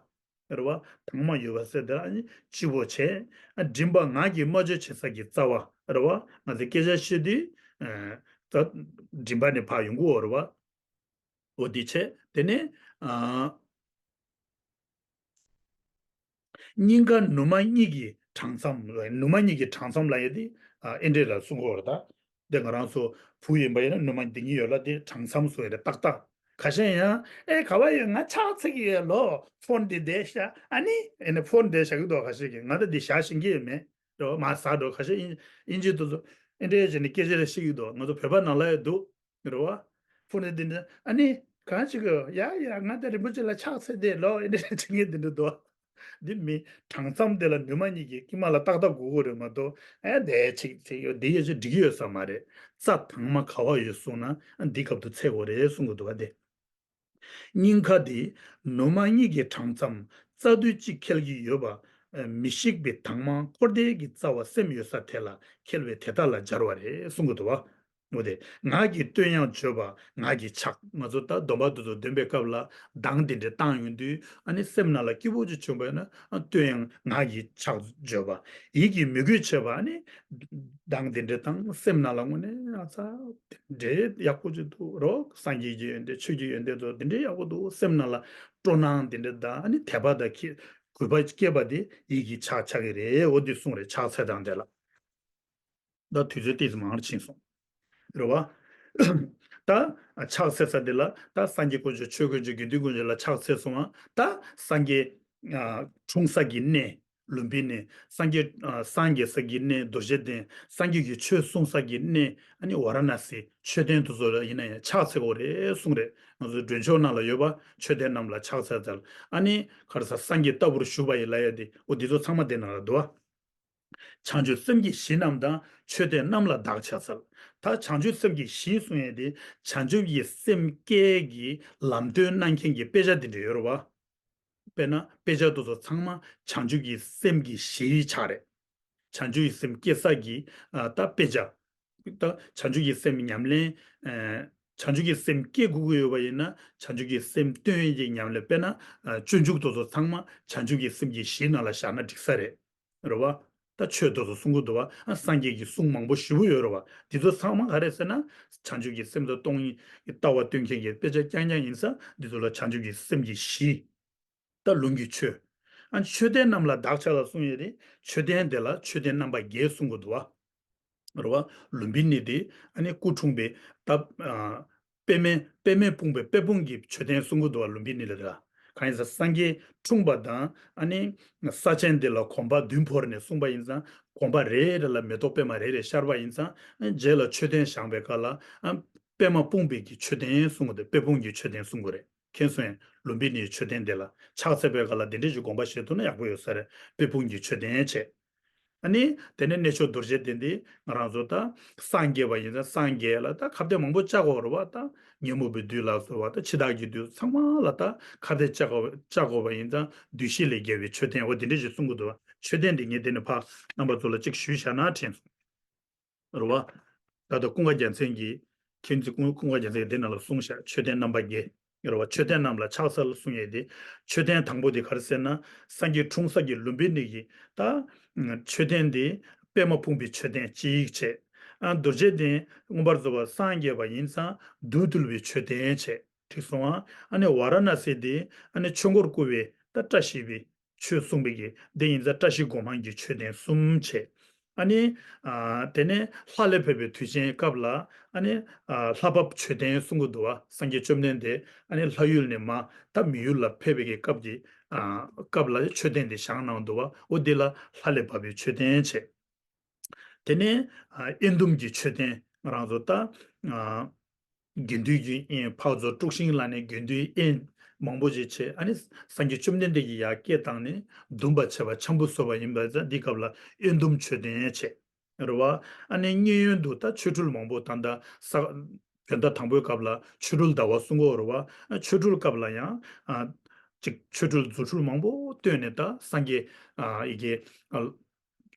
རེད་བ། དྭངས་མ་ཡོད་པ་ཟེར་དེ་ལ་ཨ་ནི་སྤྱི་བོ་བྱས། ཨ། མགྲིན་པ་ངག་གི་སྨྲ་བརྗོད་བྱེད་ས་གི་རྩ་བ། རེད་བ། ང་ཚོས་སྐད་ཆ་བཤད་དུས། ཨ། རྩ། མགྲིན་པ་ནས་ཕར་ཡོང་གི་ཡོད་རེད་བ། འོ་འདི་བྱས། དེ་ནས། ཨ། སྙིང་ག་ནུ་མ་གཉིས་ཀྱི་གྲངས་ཚད། ནུ་མ་གཉིས་ཀྱི་གྲངས་ཚད་ལབ་ཡ་དེ། ཨ། ཨེ་འདྲས་ལ་གསུང་གི་ཡོད་རེད་ད། དེ་ང་རང་ཚོ་བུ་ཡིན་པ་ཡིན་ན་ནུ་མ་འདི་གཉིས་ཡོད་ལ། དེ་གྲངས་ཚད་བཟོ་ཡ་རེད། ཏག་ཏག། ཁ་ཤས་ཡང་། ཨེ། ག་པར་ཡོད། ང་ཕྱག་འཚལ་གྱི་ཡོད་ལོ། ཕོན་འདི་བསྡད་ཤག། ཨ་ནི་ཨེ་ནི་ཕོན་བསྡད་བཞག་གི་འདུག། ཁ་ཤས་ཀྱིས། ང་ད་འདི་བཞག་ཤེས་ཀྱི་ཡོད་མེད། རེད་བ། མར་ཟག་འགྲོ། ཁ་ཤས་དབྱིན་དབྱིན་ཇི་དེ་ཚོ་ཨེ་འདྲས་བྱས་ནས་སྐད་ཆ་རེ་བཤད་ཀྱི་འདུག། ང་ཚོ་བོད་པ་ནང་ལ་ཡང་འདུག། རེད་བ། ཕོན་འདི་འདི་འདྲ། ཨ་ནི་གང་ཞིག་གིས། ཡ་ཡ། ང་ད་རིན་པོ་ཆེ་ལ་ཕྱག་འཚལ་བསྡད་ལོ། ཨེ་འདྲས་བྱེད་མཁན་འདི་འདྲ་འདུག། འདི་མི་གྲངས་ཚད་དེ་ལ་ནུ་མ་གཉིས་ཀྱི་དཀྱིལ་མ་ལ་ཏག་ཏག་དགོས་ཀྱི་རེད་མ་གཏོགས། ཨེ་འདི་ཅིག་ཅིག་ཡོད། འདི་ཡོད་ཅིག་འགྲིག་གི་ཡོད་ས་མ་རེད། རྩ་དྭངས་མ་ག་པར་ཡོད་གསུངས་ན། ཨ། འདི་སྐབས་སུ་འཚོལ་དགོས་རེད་གསུང་གི་འདུག་བ། དེ་སྙིང་ག་དེ་ནུ་མ་གཉིས་ཀྱི་གྲངས་ཙམ་རྩ་མདུད་གཅིག་ཁེལ་གྱི་ཡོད་པ། མི་ཤིགས་པའི་དྭངས་མ་འཁོར་འདས་ཀྱི་རྩ་བ་སེམས་ཡོད་ས་དེ་ལ་ཁེལ་བས་དེ་ལྟ་ལ་སྦྱར་བ་རེད་གསུང་གི་འདུག་བ། འོ་དེ། ངག་གིས་བསྟོད་དབྱངས་བརྗོད་པ། ངག་གིས་ཕྱག། ང་ཚོ་ད་སྡོམ་པ་དེ་ཚོ་འདོན་པའི་སྐབས་ལ་གདངས་དེ་འདྲ་བཏང་ཡོང་དུས། ཨ་ནི་སེམས་ནང་ལ་སྐྱིད་པོ་ཅིག་བྱུང་བ་ཡིན་ན། ཨ། བསྟོད་དབྱངས། ངག་གིས་ཕྱག་བརྗོད་པ། ཡིད་ཀྱིས་མོས་གུས་བྱེད་པ། ཨ་ནི་གདངས་དེ་འདྲ་བཏང་། སེམས་ནང་ལ་དངོས་གནས་ཨ་ཙ་དེ་འདྲའི་ཡག་པོ་ཅིག་འདུག་རོ། སངས་རྒྱས་ཀྱི་ཡོན་ཏན། ཆོས་ཀྱི་ཡོན་ཏན་དེ་ཚོ་དེ་འདྲའི་ཡག་པོ་འདུག། སེམས་ནང་ལ་སྤྲོ་སྣང་དེ་འདྲ་དང་། ཨ་ནི་དད་པ་དང་གུས་པ་སྐྱེས་པ་དེ་ཡིད་ཀྱིས་ཕྱག་འཚལ་གྱི་རེད། འོ་དེ་གསུངས་རེད། ཕྱག་འཚལ་སྟངས་དེ་ལ། ད་དུས་ཚོད་ཏོག་ཙམ་མང་རུ་ཕྱིན་སོང་། རེད་བ། ད་ཕྱག་འཚལ་ས་དེ་ལ་ད་སངས་རྒྱས་དཀོན་མཆོག། ཆོས་དཀོན་མཆོག། དགེ་འདུན་དཀོན་མཆོག་ལ་ཕྱག་འཚལ་སོང་བ། ད་སངས་རྒྱས། ཨ། འཁྲུངས་ས་གི་གནས་ལུམ་བི་ནི། སངས་རྒྱས། ཨ། སངས་རྒྱས་ས་གི་གནས་རྡོ་རྗེ་གདན། སངས་རྒྱས་ཀྱི་ཆོས་གསུང་ས་གི་གནས། ཨ་ནི་ཝཱ་ར་ཎ་སི། མཆོད་རྟེན་དེ་ཚོ་ལ་ཡིན་ན་ཡང་ཕྱག་འཚལ་དགོས་རེད་གསུངས་རེད། ང་ཚོ་མགྲོན་ཆོས་ནང་ལ་ཡོད་པ། མཆོད་རྟེན་རྣམས་ལ་ཕྱག་འཚལ་ཚལ། ཨ་ནི་ག་རེ་ཟ། སངས་རྒྱས་ལྟ་བུར་བཞུགས་པ་ཡི་ལབ་ཡ་དེ། འོ་འདི་ཚོ་ཚང་མ་དེ་ནང་ལ་འདུག་བ། བྱང་ཆུབ་སེམས་ཀྱི་གཞི་རྣམས་དང་། མཆོད་རྟེན་རྣམས་ལ་བདག་ཕྱག་འཚལ། ད་བྱང་ཆུབ་སེམས་ཀྱི་གཞི་གསུང་ཡས་དེ། བྱང་ཆུབ་ཀྱི་སེམས་བསྐྱེད་ཀྱི་ལམ་སྟོན་གནང་མཁན་གྱི་དཔེ་ཆ་དེ་འདྲ་ཡོད་རེད་བ། དཔེར་ན་དཔེ་ཆ་དེ་ཚོ་ཚང་མ་བྱང་ཆུབ་ཀྱི་སེམས་ཀྱི་གཞིའི་ཆ་རེད། བྱང་ཆུབ་ཀྱི་སེམས་བསྐྱེད་ས་ཀྱི། ཨ། ད་དཔེ་ཆ། ད་བྱང་ཆུབ་ཀྱི་སེམས་ཉམས་ལེན། ཨ། བྱང་ཆུབ་ཀྱི་སེམས་བསྐྱེད་དགོས་ཀྱི་ཡོད་པ་ཡིན་ན། བྱང་ཆུབ་ཀྱི་སེམས་སྟོན་ཡས་ཀྱི་ཉམས་ལེན། དཔེར་ན། ཨ། སྤྱོད་འཇུག་དེ་ཚོ་ཚང་མ་བྱང་ཆུབ་ཀྱི་སེམས་ཀྱི་གཞི་ནང་ལ་བཞག་ན་འགྲིག་ས་རེད། རེད་བ། ད་ཆོས་དེ་ཚོ་གསུང་གི་འདུག་བ། ཨ་སངས་རྒྱས་ཀྱི་གསུང་མང་པོ་ཞེ་པོ་ཡོད་རེད་བ། འདི་ཚོ་ཚང་མ་ག་རེ་ཟེར་ན། བྱང་ཆུབ་ཀྱི་སེམས་དང་སྟོང་ཉིད་ཀྱི་ལྟ་བ་སྟོན་མཁན་གྱི་དཔེ་ཆ་རྐྱང་རྐྱང་ཡིན་ཙང་འདི་ཚོ་ལ་བྱང་ཆུབ་ཀྱི་སེམས་ཀྱི་གཞི། ད་ལུང་གི་ཆོས། ཨ་མཆོད་རྟེན་རྣམས་ལ་བདག་ཅག་ལ་གསུང་ཡས་དེ་མཆོད་རྟེན་དེ་ལ་མཆོད་རྟེན་རྣམ་པ་བརྒྱད་གསུང་གི་འདུག་བ། རེད་བ། ལུམ་བི་ནི་དེ་ཨ་ནི་སྐུ་འཁྲུངས་པའི་ད་ཨ་པདྨས་པདྨས་སྤུངས་པའི་དཔལ་སྤུངས་ཀྱི་མཆོད་རྟེན་གསུང་གི་འདུག་བ། ལུམ་བི་ནི་ལ་དེ་ལ། གང་ཡིན་ཟེར་སངས་རྒྱས་འཁྲུངས་པ་དང་ཨ་ནི་ས་ཆེན་དེ་ལ་གོམ་པ་བདུན་བོར་ནས་གསུངས་པ་ཡིན་ཙང་གོམ་པ་རེ་རེ་ལ་མེ་ཏོག་པད་མ་རེ་རེ་ཤར་བ་ཡིན་ཙང་ཨ་རྗེས་ལ་མཆོད་རྟེན་བཞེངས་པའི་སྐབས་ལ་ཨ་པདྨ་སྤུངས་པའི་གི་མཆོད་རྟེན་གསུང་གི་འདུག་དཔལ་སྤུངས་ཀྱི་མཆོད་རྟེན་གསུང་གི་རེད། མཁྱེན་སོང་ངས། ལུམ་བི་ནིའི་མཆོད་རྟེན་དེ་ལ་ཕྱག་འཚལ་བའི་སྐབས་ལ་འདི་འདྲ་ཞིག་དགོངས་པ་བཞེས་ཐུབ་ན་ཡག་པོ་ཡོད་ས་རེད། དཔལ་སྤུངས་ཀྱི་མཆོད་རྟེན་བྱས། ཨ་ནི་དེ་ནས་གནས་མཆོག་རྡོ་རྗེ་གདན་འདི་ང་རང་ཚོ་ད་སངས་རྒྱས་པ་ཡིན་ཙང་སངས་རྒྱས་ལ་ད་ཁ་གཏད་མང་པོ་བཅག་དགོས་རེད་བ། ད་ཉོན་མོངས་པའི་བདུད་ལ་སོགས་པ་ད་འཆི་བདག་གི་བདུད་ཚང་མ་ལ་ད་ཁ་གཏད་བཅག་དགོས་བཅག་དགོས་པ་ཡིན་ཙང་བདུད་བཞི་ལས་རྒྱལ་བའི་མཆོད་རྟེན་འོ་དེ་འདྲ་ཞིག་གསུང་གི་འདུག་མཆོད་རྟེན་འདི་ངས་དེ་ནས་ཕར་རྣམ་པ་ཚོ་ལ་གཅིག་ཞུས་བཞག་ན་དྲན་སོང་། རེད་བ། ད་ལྟ་ཀུན་དགའ་རྒྱལ་མཚན་གྱིས། མཁྱེན་བརྩེ་ཀུན་ཀུན་དགའ་རྒྱལ་མཚན་གྱིས་འདི་ནང་ལ་གསུངས་བཞག་མཆོད་རྟེན་རྣམ་པ་བརྒྱད། རེད་བ། མཆོད་རྟེན་རྣམས་ལ་ཕྱག་འཚལ་གསུང་ཡས་དེ། མཆོད་རྟེན་དང་པོ་དེ་ག་རེ་ཟེར་ན། སངས་རྒྱས་འཁྲུངས་ས་ཀྱི་ལུམ་བི་ནི་ཡི་ད། མཆོད་རྟེན་དེ་པདྨ་སྤུངས་པའི་མཆོད་རྟེན་གཅིག་བྱས། ཨ་རྡོ་རྗེ་གདན་མངོན་པར་རྫོགས་པར་སངས་རྒྱས་པ་ཡིན་ཙང་བདུད་འདུལ་བའི་མཆོད་རྟེན་བྱས། འགྲིག་སོང་ཨ། ཨ་ནི་ཝཱ་ར་ཎ་སི་དེ་ཨ་ནི་ཆོས་འཁོར་བསྐོར་བའི་ད་བཀྲ་ཤིས་པའི། ཆོས་གསུངས་པའི་གི་དེ་ཡིན་ཙང་བཀྲ་ཤིས་སྒོ་མང་གི་མཆོད་རྟེན་གསུམ་བྱས། ཨ་ནི། ཨ་དེ་ནས་ལྷ་ལས་ཕེབས་པའི་དུས་ཆེན་སྐབས་ལ་ཨ་ནི། ཨ་ལྷ་བབས་མཆོད་རྟེན་གསུང་གི་འདུག་བ། སངས་རྒྱས་བཅོམ་ལྡན་འདས་ཨ་ནི་ལྷ་ཡུལ་ནས་མར་ད་མི་ཡུལ་ལ་ཕེབས་པའི་གི་སྐབས་ཀྱི། ཨ་སྐབས་ལ་མཆོད་རྟེན་དེ་བཞེངས་གནང་འདུག་བ། འོ་དེ་ལ་ལྷ་ལས་བབས་པའི་མཆོད་རྟེན་བྱས། དེ་ནས་ཨ་དབྱེན་བསྡུམ་གྱི་མཆོད་རྟེན་ང་རང་ཚོ་ད་ཨ་དགེ་འདུན་གྱི་དབྱེན་འཕགས་ཚོགས་དཀྲུགས་ཤིང་ལ་ནི་དགེ་འདུན་དབྱེན་མང་པོ་ཞིག་བྱས། ཨ་ནི་སངས་རྒྱས་བཅོམ་ལྡན་འདས་ཀྱིས་ཡར་སྐད་བཏང་ནས་འདུམ་པ་བྱས་པ་འཆམ་པོ་བཟོས་པ་ཡིན་པ་ཙང་འདི་སྐབས་ལ་དབྱེན་བསྡུམ་མཆོད་རྟེན་བྱས། རེད་བ། ཨ་ནི་མཉན་ཡོད་དུ་ད་ཆོ་འཕྲུལ་མང་པོ་ད་ལྟ་ས་བོད་ཟླ་དང་པོའི་སྐབས་ལ་ཆོ་འཕྲུལ་ཟླ་བ་གསུང་གི་ཡོད་རེད་བ། ཨ་ཆོ་འཕྲུལ་སྐབས་ལ་ཡང་ཨ་ཅིག་ཆོ་འཕྲུལ་རྫུ་འཕྲུལ་མང་པོ་བཏོན་ནས་ད་སངས་རྒྱས་ཨ་ཡི་གེ་ཨ།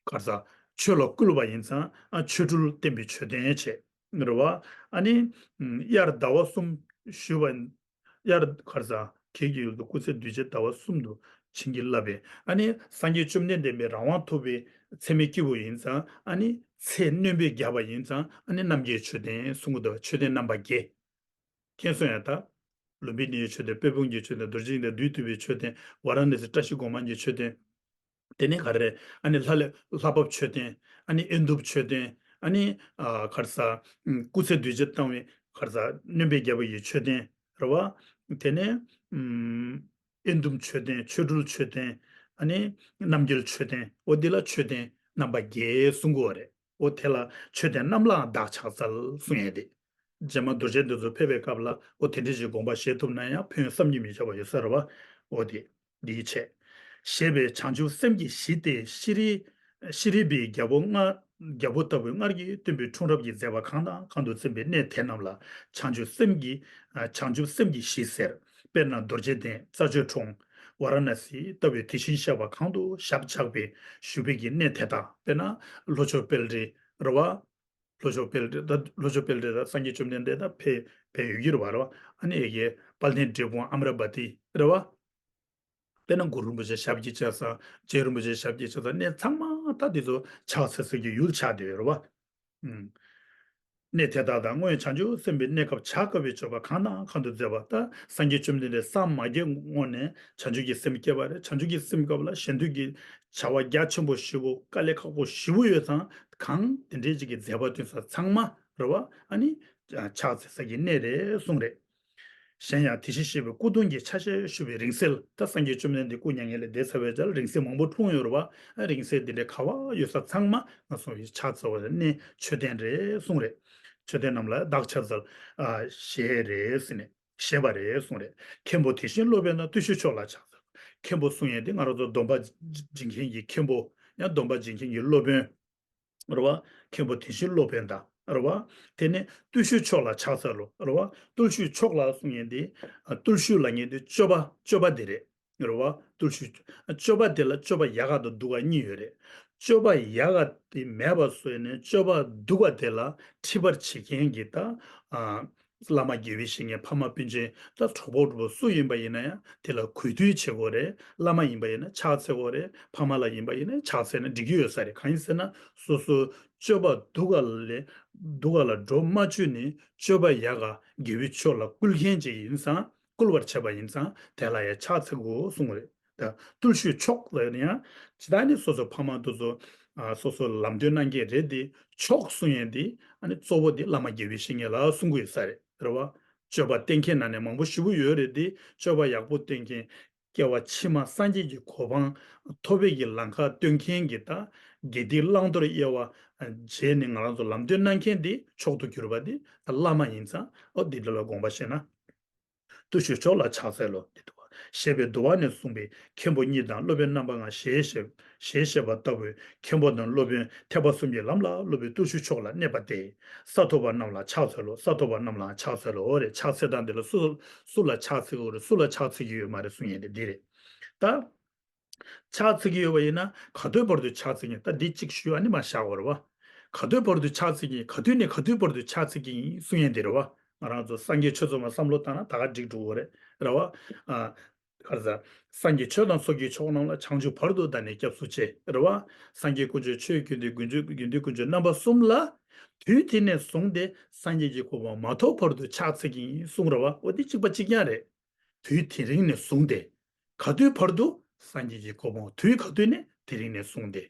ག་རེ་ཟ། ཆོས་ལ་བསྐུལ་བ་ཡིན་ཙང་ཨ་ཆོ་འཕྲུལ་བསྟན་པའི་མཆོད་རྟེན་བྱས། རེད་བ། ཨ་ནི། དབྱར་ཟླ་བ་གསུམ་ཞུ་བ། དབྱར་ག་རེ་ཟ། ཁྱེད་ཀྱི་ཡུལ་དུ་སྐུ་ཚེ་དུས་བྱས་ཟླ་བ་གསུམ་དུ་བྱིན་གྱིས་བརླབས་པས། ཨ་ནི་སངས་རྒྱས་བཅོམ་ལྡན་འདས་མའི་རང་དབང་ཐོབ་པའི་མཚན་མོའི་སྐྱེས་བུ་ཡིན་ཙང་ཨ་ནི་ཚེ་སྣོན་པས་བརྒྱབ་པ་ཡིན་ཙང་ཨ་ནི་རྣམ་རྒྱལ་མཆོད་རྟེན་གསུང་གི་འདུག་མཆོད་རྟེན་རྣམ་པ་བརྒྱད། མཁྱེན་སོང་ཡ་ད། ལུམ་བི་ནིའི་མཆོད་རྟེན་དཔལ་སྤུངས་ཀྱི་མཆོད་རྟེན་རྡོ་རྗེ་གདན་བདུད་འདུལ་བའི་མཆོད་རྟེན་ཝཱ་ར་ཎ་སི་བཀྲ་ཤིས་སྒོ་མང་གི་མཆོད་རྟེན། དེ་ནས་ག་རེ་རེད། ཨ་ནི་ལྷ་ལས་ལྷ་བབས་མཆོད་རྟེན། ཨ་ནི་དབྱེན་བསྡུམ་མཆོད་རྟེན། ཨ་ནི་ཨ་ག་རེ་ཟ། སྐུ་ཚེ་དུས་བྱས་བཏང་བའི་ག་རེ་ཟ་སྣོན་པས་བརྒྱབ་པ་ཡི་མཆོད་རྟེན་རེད་བ། དེ་ནས་ཨུམ། དབྱེན་བསྡུམ་མཆོད་རྟེན་ཆོ་འཕྲུལ་མཆོད་རྟེན། ཨ་ནི་རྣམ་རྒྱལ་མཆོད་རྟེན་འོ་འདི་ལ་མཆོད་རྟེན་རྣམ་པ་བརྒྱད་གསུང་གི་ཡོད་རེད། འོ་དེ་ལ་མཆོད་རྟེན་རྣམས་ལའང་བདག་ཕྱག་འཚལ་གསུང་ཡས་དེ། རྗེས་མ་རྡོ་རྗེ་འདི་ཚོ་ཕེབས་པའི་སྐབས་ལ་འོ་དེ་འདྲ་ཞིག་དགོངས་པ་བཞེས་ཐུབ་ན་ཡང་ཕན་ཡོན་བསམ་གྱིས་མི་ཁྱབ་པ་ཡོད་ས་རེད་བ། འོ་དེ་འདིའི་ཆེད། ཞེས་པའི་བྱང་ཆུབ་སེམས་ཀྱི་གཞི་སྟེ་ཤྲཱི་ཤྲཱི་བི་རྒྱལ་པོ་ལྔ། རྒྱལ་པོ་ལྟ་བུའི་སྔར་གྱི་སྟོན་པའི་འཁྲུངས་རབས་ཀྱི་མཛད་པ་གང་དང་གང་དུ་མཚོན་པའི་གནས་དེ་རྣམས་ལ་བྱང་ཆུབ་སེམས་ཀྱི་བྱང་ཆུབ་སེམས་ཀྱི་གཞི་ཟེར། དཔེར་ན་རྡོ་རྗེ་གདན་རྩྭ་མཆོག་གྲོང་ཝཱ་ར་ཎ་སི་ལྟ་བུའི་དེ་བཞིན་གཤེགས་པ་གང་དུ་ཞབས་བཅགས་པའི་བཞུགས་པའི་གི་གནས་དེ་དག་དཔེར་ན་ལྷོ་ཕྱོགས་དཔལ་རི་རེད་བ། ལྷོ་ཕྱོགས་དཔལ་རི་ད་ལྷོ་ཕྱོགས་དཔལ་རི་ད་སངས་རྒྱས་བཅོམ་ལྡན་འདས་ད་ཕེབས་ཕེབས་ཡོད་ཀྱི་རེད་བ་རེད་བ། ཨ་ནི་ཨེ་གེ་དཔལ་ལྡན་འབྲས་སྤུངས་ཨ་མ་ར་བ་ཏི་རེད་བ། དཔེར་ན་གུ་རུ་རིན་པོ་ཆེ་ཞབས་ཀྱིས་བཅགས་ས་རྗེ་རིན་པོ་ཆེ་ཞབས་ཀྱིས་བཅགས་ས་གནས་ཚང་མ་ད་འདི་ཚོ་ཕྱག་འཚལ་ས་ཀྱི་ཡུལ་ཆགས་བསྡད་ཡོད་རེད་བ། ཨུམ། གནས་དེ་དག་དང་སྔོན་བྱང་ཆུབ་སེམས་དཔའི་གནས་སྐབས་བྱ་དཀའ་བའི་སྤྱོད་པ་གང་དང་གང་དུ་མཛད་པ་ད་སངས་རྒྱས་བཅོམ་ལྡན་འདས་སངས་མ་རྒྱས་སྔོན་ནས་བྱང་ཆུབ་ཀྱི་སེམས་བསྐྱེད་པ་རེད། བྱང་ཆུབ་ཀྱི་སེམས་སྐབས་ལ་གཞན་དོན་གྱི་བྱ་བ་རྒྱ་ཆེན་པོ་ཞེ་པོ་དཀའ་ལས་ཁག་པོ་ཞེ་པོ་ཡོད་ཙང་གང་དེ་འདྲའི་ཅིག་གི་མཛད་པ་སྟོན་ས་ཚང་མ་རེད་བ། ཨ་ནི་ཕྱག་འཚལ་ས་ཀྱི་གནས་རེད་གསུངས་རེད། གཞན་ཡང་དེ་བཞིན་གཤེགས་པའི་སྐུ་གདུང་གི་ཆ་ཤས་ཞུ་བའི་རིང་བསྲེལ་ད་སངས་རྒྱས་བཅོམ་ལྡན་འདས་སྐུ་མྱ་ངན་ལས་འདས་ཚར་བའི་རྗེས་ལ་རིང་བསྲེལ་མང་པོ་འཁྲུངས་ཡོད་རེད་བ། རིང་བསྲེལ་འདི་འདྲའི་ག་བ་ཡོད་ས་ཚང་མ་ང་ཚོ་ཡི་ཕྱག་འཚལ་བ་ནི་མཆོད་རྟེན་རེད་གསུངས་རེད། མཆོད་རྟེན་རྣམས་ལ་བདག་ཕྱག་འཚལ་ཞེས་རེད་ཟེར་ནས་ཞེས་པ་རེད་གསུངས་རེད། མཁན་པོ་དེ་བཞིན་སློབ་དཔོན་དང་བརྟུལ་ཞུགས་མཆོག་ལ་ཕྱག་འཚལ། མཁན་པོ་གསུང་ཡས་འདི་ང་རང་ཚོ་སྡོམ་པ་སྦྱིན་མཁན་གྱི་མཁན་པོ་ཡང་སྡོམ་པ་སྦྱིན་མཁན་གྱི་སློབ་དཔོན། རེད་བ། མཁན་པོ་དེ་བཞིན་སློབ་དཔོན་དང་རེད་བ། དེ་ནས་བརྟུལ་ཞུགས་མཆོག་ལ་ཕྱག་འཚལ་ལོ་རེད་བ། བརྟུལ་ཞུགས་མཆོག་ལ་གསུང་མཁན་དེ། ཨ་བརྟུལ་ཞུགས་ལབ་མཁན་དེ་སྤྱོད་པ་སྤྱོད་པ་དེ་རེད། རེད་བ། བརྟུལ་ཞུགས་སྤྱོད་པ་དེ་ལ་སྤྱོད་པ་ཡག་ག་དང་སྡུག་ག་གཉིས་ཡོད་རེད། སྤྱོད་པ་ཡག་ག་དེ་མེད་པ་བཟོས་ནས་སྤྱོད་པ་སྡུག་ག་དེ་ལ་འཁྲིད་པར་བྱེད་མཁན་གྱི་ད། ཨ། བླ་མ་དགེ་བའི་བཤེས་གཉེན་ཕ་མ་སྤུན་མཆེད་ད་གྲོགས་པོ་གྲོགས་པོ་སུ་ཡིན་པ་ཡིན་ན་ཡང་དེ་ལ་གུས་བཏུད་བྱེད་དགོས་རེད། བླ་མ་ཡིན་པ་ཡིན་ན་ཕྱག་འཚལ་དགོས་རེད། ཕ་མ་ལ་ཡིན་པ་ཡིན་ན་ཕྱག་འཚལ་ན་འགྲིག་གི་ཡོད་ས་རེད། གང་ཡིན་ཟེར་ན་སོ་སོའི་སྤྱོད་པ་སྡུག་ག་ལས་སྡུག་ག་ལ་འགྲོ་མ་བཅུག་ནས་སྤྱོད་པ་ཡག་ག་དགེ་བའི་ཕྱོགས་ལ་བསྐུལ་མཁན་ཅིག་ཡིན་ཙང་བསྐུལ་བར་བྱེད་པ་ཡིན་ཙང་དེ་ལ་ཡང་ཕྱག་འཚལ་དགོས་གསུང་གི་རེད། ད་བརྟུལ་ཞུགས་མཆོག་ལབ་ན་ཡང་ཇི་ལྟར་ནི་སོ་སོ་ཕ་མ་དེ་ཚོ་ཨ་སོ་སོ་ལམ་སྟོན་གནང་མཁན་རེད་དེ། མཆོག་གསུང་ཡས་དེ་ཨ་ནི་གཙོ་བོ་དེ་བླ་མ་དགེ་བའི་བཤེས་གཉེན་ལ་གསུང་གི་ཡོད་ས་རེད། རེད་བ། སྤྱོད་པ་བསྟན་མཁན་ནང་ནས་མང་པོ་ཞེ་པོ་ཡོད་རེད་དེ། སྤྱོད་པ་ཡག་པོ་བསྟན་མཁན། སྐྱེ་བ་ཕྱི་མ་སངས་རྒྱས་ཀྱི་གོ་འཕང་ཐོབ་པའི་གི་ལམ་ཁ་སྟོན་མཁན་གྱི་ད་དགེ་སྡིག་བླང་དོར་དབྱེ་བ་འབྱེད་ནས་ང་རང་ཚོ་ལམ་སྟོན་གནང་མཁན་དེ་མཆོག་ཏུ་གྱུར་པ་དེ་ད་བླ་མ་ཡིན་ཙང་ཨོ་དེ་འདྲ་ལ་དགོངས་པ་བཞེས་ན། བརྟུལ་ཞུགས་མཆོག་ལ་ཕྱག་འཚལ་ལོ། འདི་འདུག་པ། ཞེས་པའི་འདུལ་བ་ནས་གསུངས་པའི་མཁན་པོ་གཉིས་དང་སློབ་དཔོན་རྣམ་པ་ལྔ་ཞེས་བཤད་ཞེས་བཤད་པ་ལྟ་བུའི་མཁན་པོ་དང་སློབ་དཔོན་ཐེག་པ་གསུམ་གྱི་ལམ་ལ་སློབ་པའི་བརྟུལ་ཞུགས་མཆོག་ལ་གནས་པ་སྟེ། ས་ཐོབ་པ་རྣམས་ལ་ཕྱག་འཚལ་ལོ། ས་ཐོབ་པ་རྣམས་ལའང་ཕྱག་འཚལ་ལོ། འོ་རེད། ཕྱག་འཚལ་སྟངས་འདི་ལ་སུ་སུ་ལ་ཕྱག་འཚལ་གྱི་ཡོད་རེད། སུ་ལ་ཕྱག་འཚལ་གྱི་ཡོད་མ་རེད་གསུང་ཡས་དེ་འདི་རེད། ད། ཕྱག་འཚལ་གྱི་ཡོད་པ་ཡིན་ན་ག་དུས་བར་དུ་ཕྱག་འཚལ་གྱི་ཡིན། ད་འདི་གཅིག་ཞུ་ཨ་ནི་མ་བཞག་པ་རེད་བ། ག་དུས་བར་དུ་ཕྱག་འཚལ་གྱི་ཡིན། ག་དུས་ནས་ག་དུས་བར་དུ་ཕྱག་འཚལ་གྱི་ཡིན་གསུང་ཡས་འདི་རེད་བ། ང་རང་ཚོ་སངས་རྒྱས་ཆོས་ཚོགས་མ་བསམ་བློ་བཏང་ན་ད་ག་འགྲིག་འགྲོ་གི་རེད། རེད་བ། ཨ། ག་རེ་ཟེར། སངས་རྒྱས་ཆོས་དང་ཚོགས་ཀྱི་མཆོག་རྣམས་ལ། བྱང་ཆུབ་བར་དུ་བདག་ནི་སྐྱབས་སུ་མཆི། རེད་བ། སངས་རྒྱས་དཀོན་མཆོག་ཆོས་ཀྱི་དགེ་འདུན་དགེ་འདུན་དགེ་འདུན་དཀོན་མཆོག་རྣམ་པ་གསུམ་ལ། དུས་དེ་ནས་བཟུང་སྟེ་སངས་རྒྱས་ཀྱི་གོ་འཕང་མ་ཐོབ་བར་དུ་ཕྱག་འཚལ་གྱི་ཡིན་གསུང་རེད་བ། འོ་འདི་གཅིག་པ་གཅིག་རྐྱང་རེད། དུས་དེ་རིང་ནས་བཟུང་སྟེ། ག་དུས་བར་དུ་སངས་རྒྱས་ཀྱི་གོ་འཕང་དུས་ག་དུས་ནས་དེ་རིང་ནས་བཟུང་སྟེ།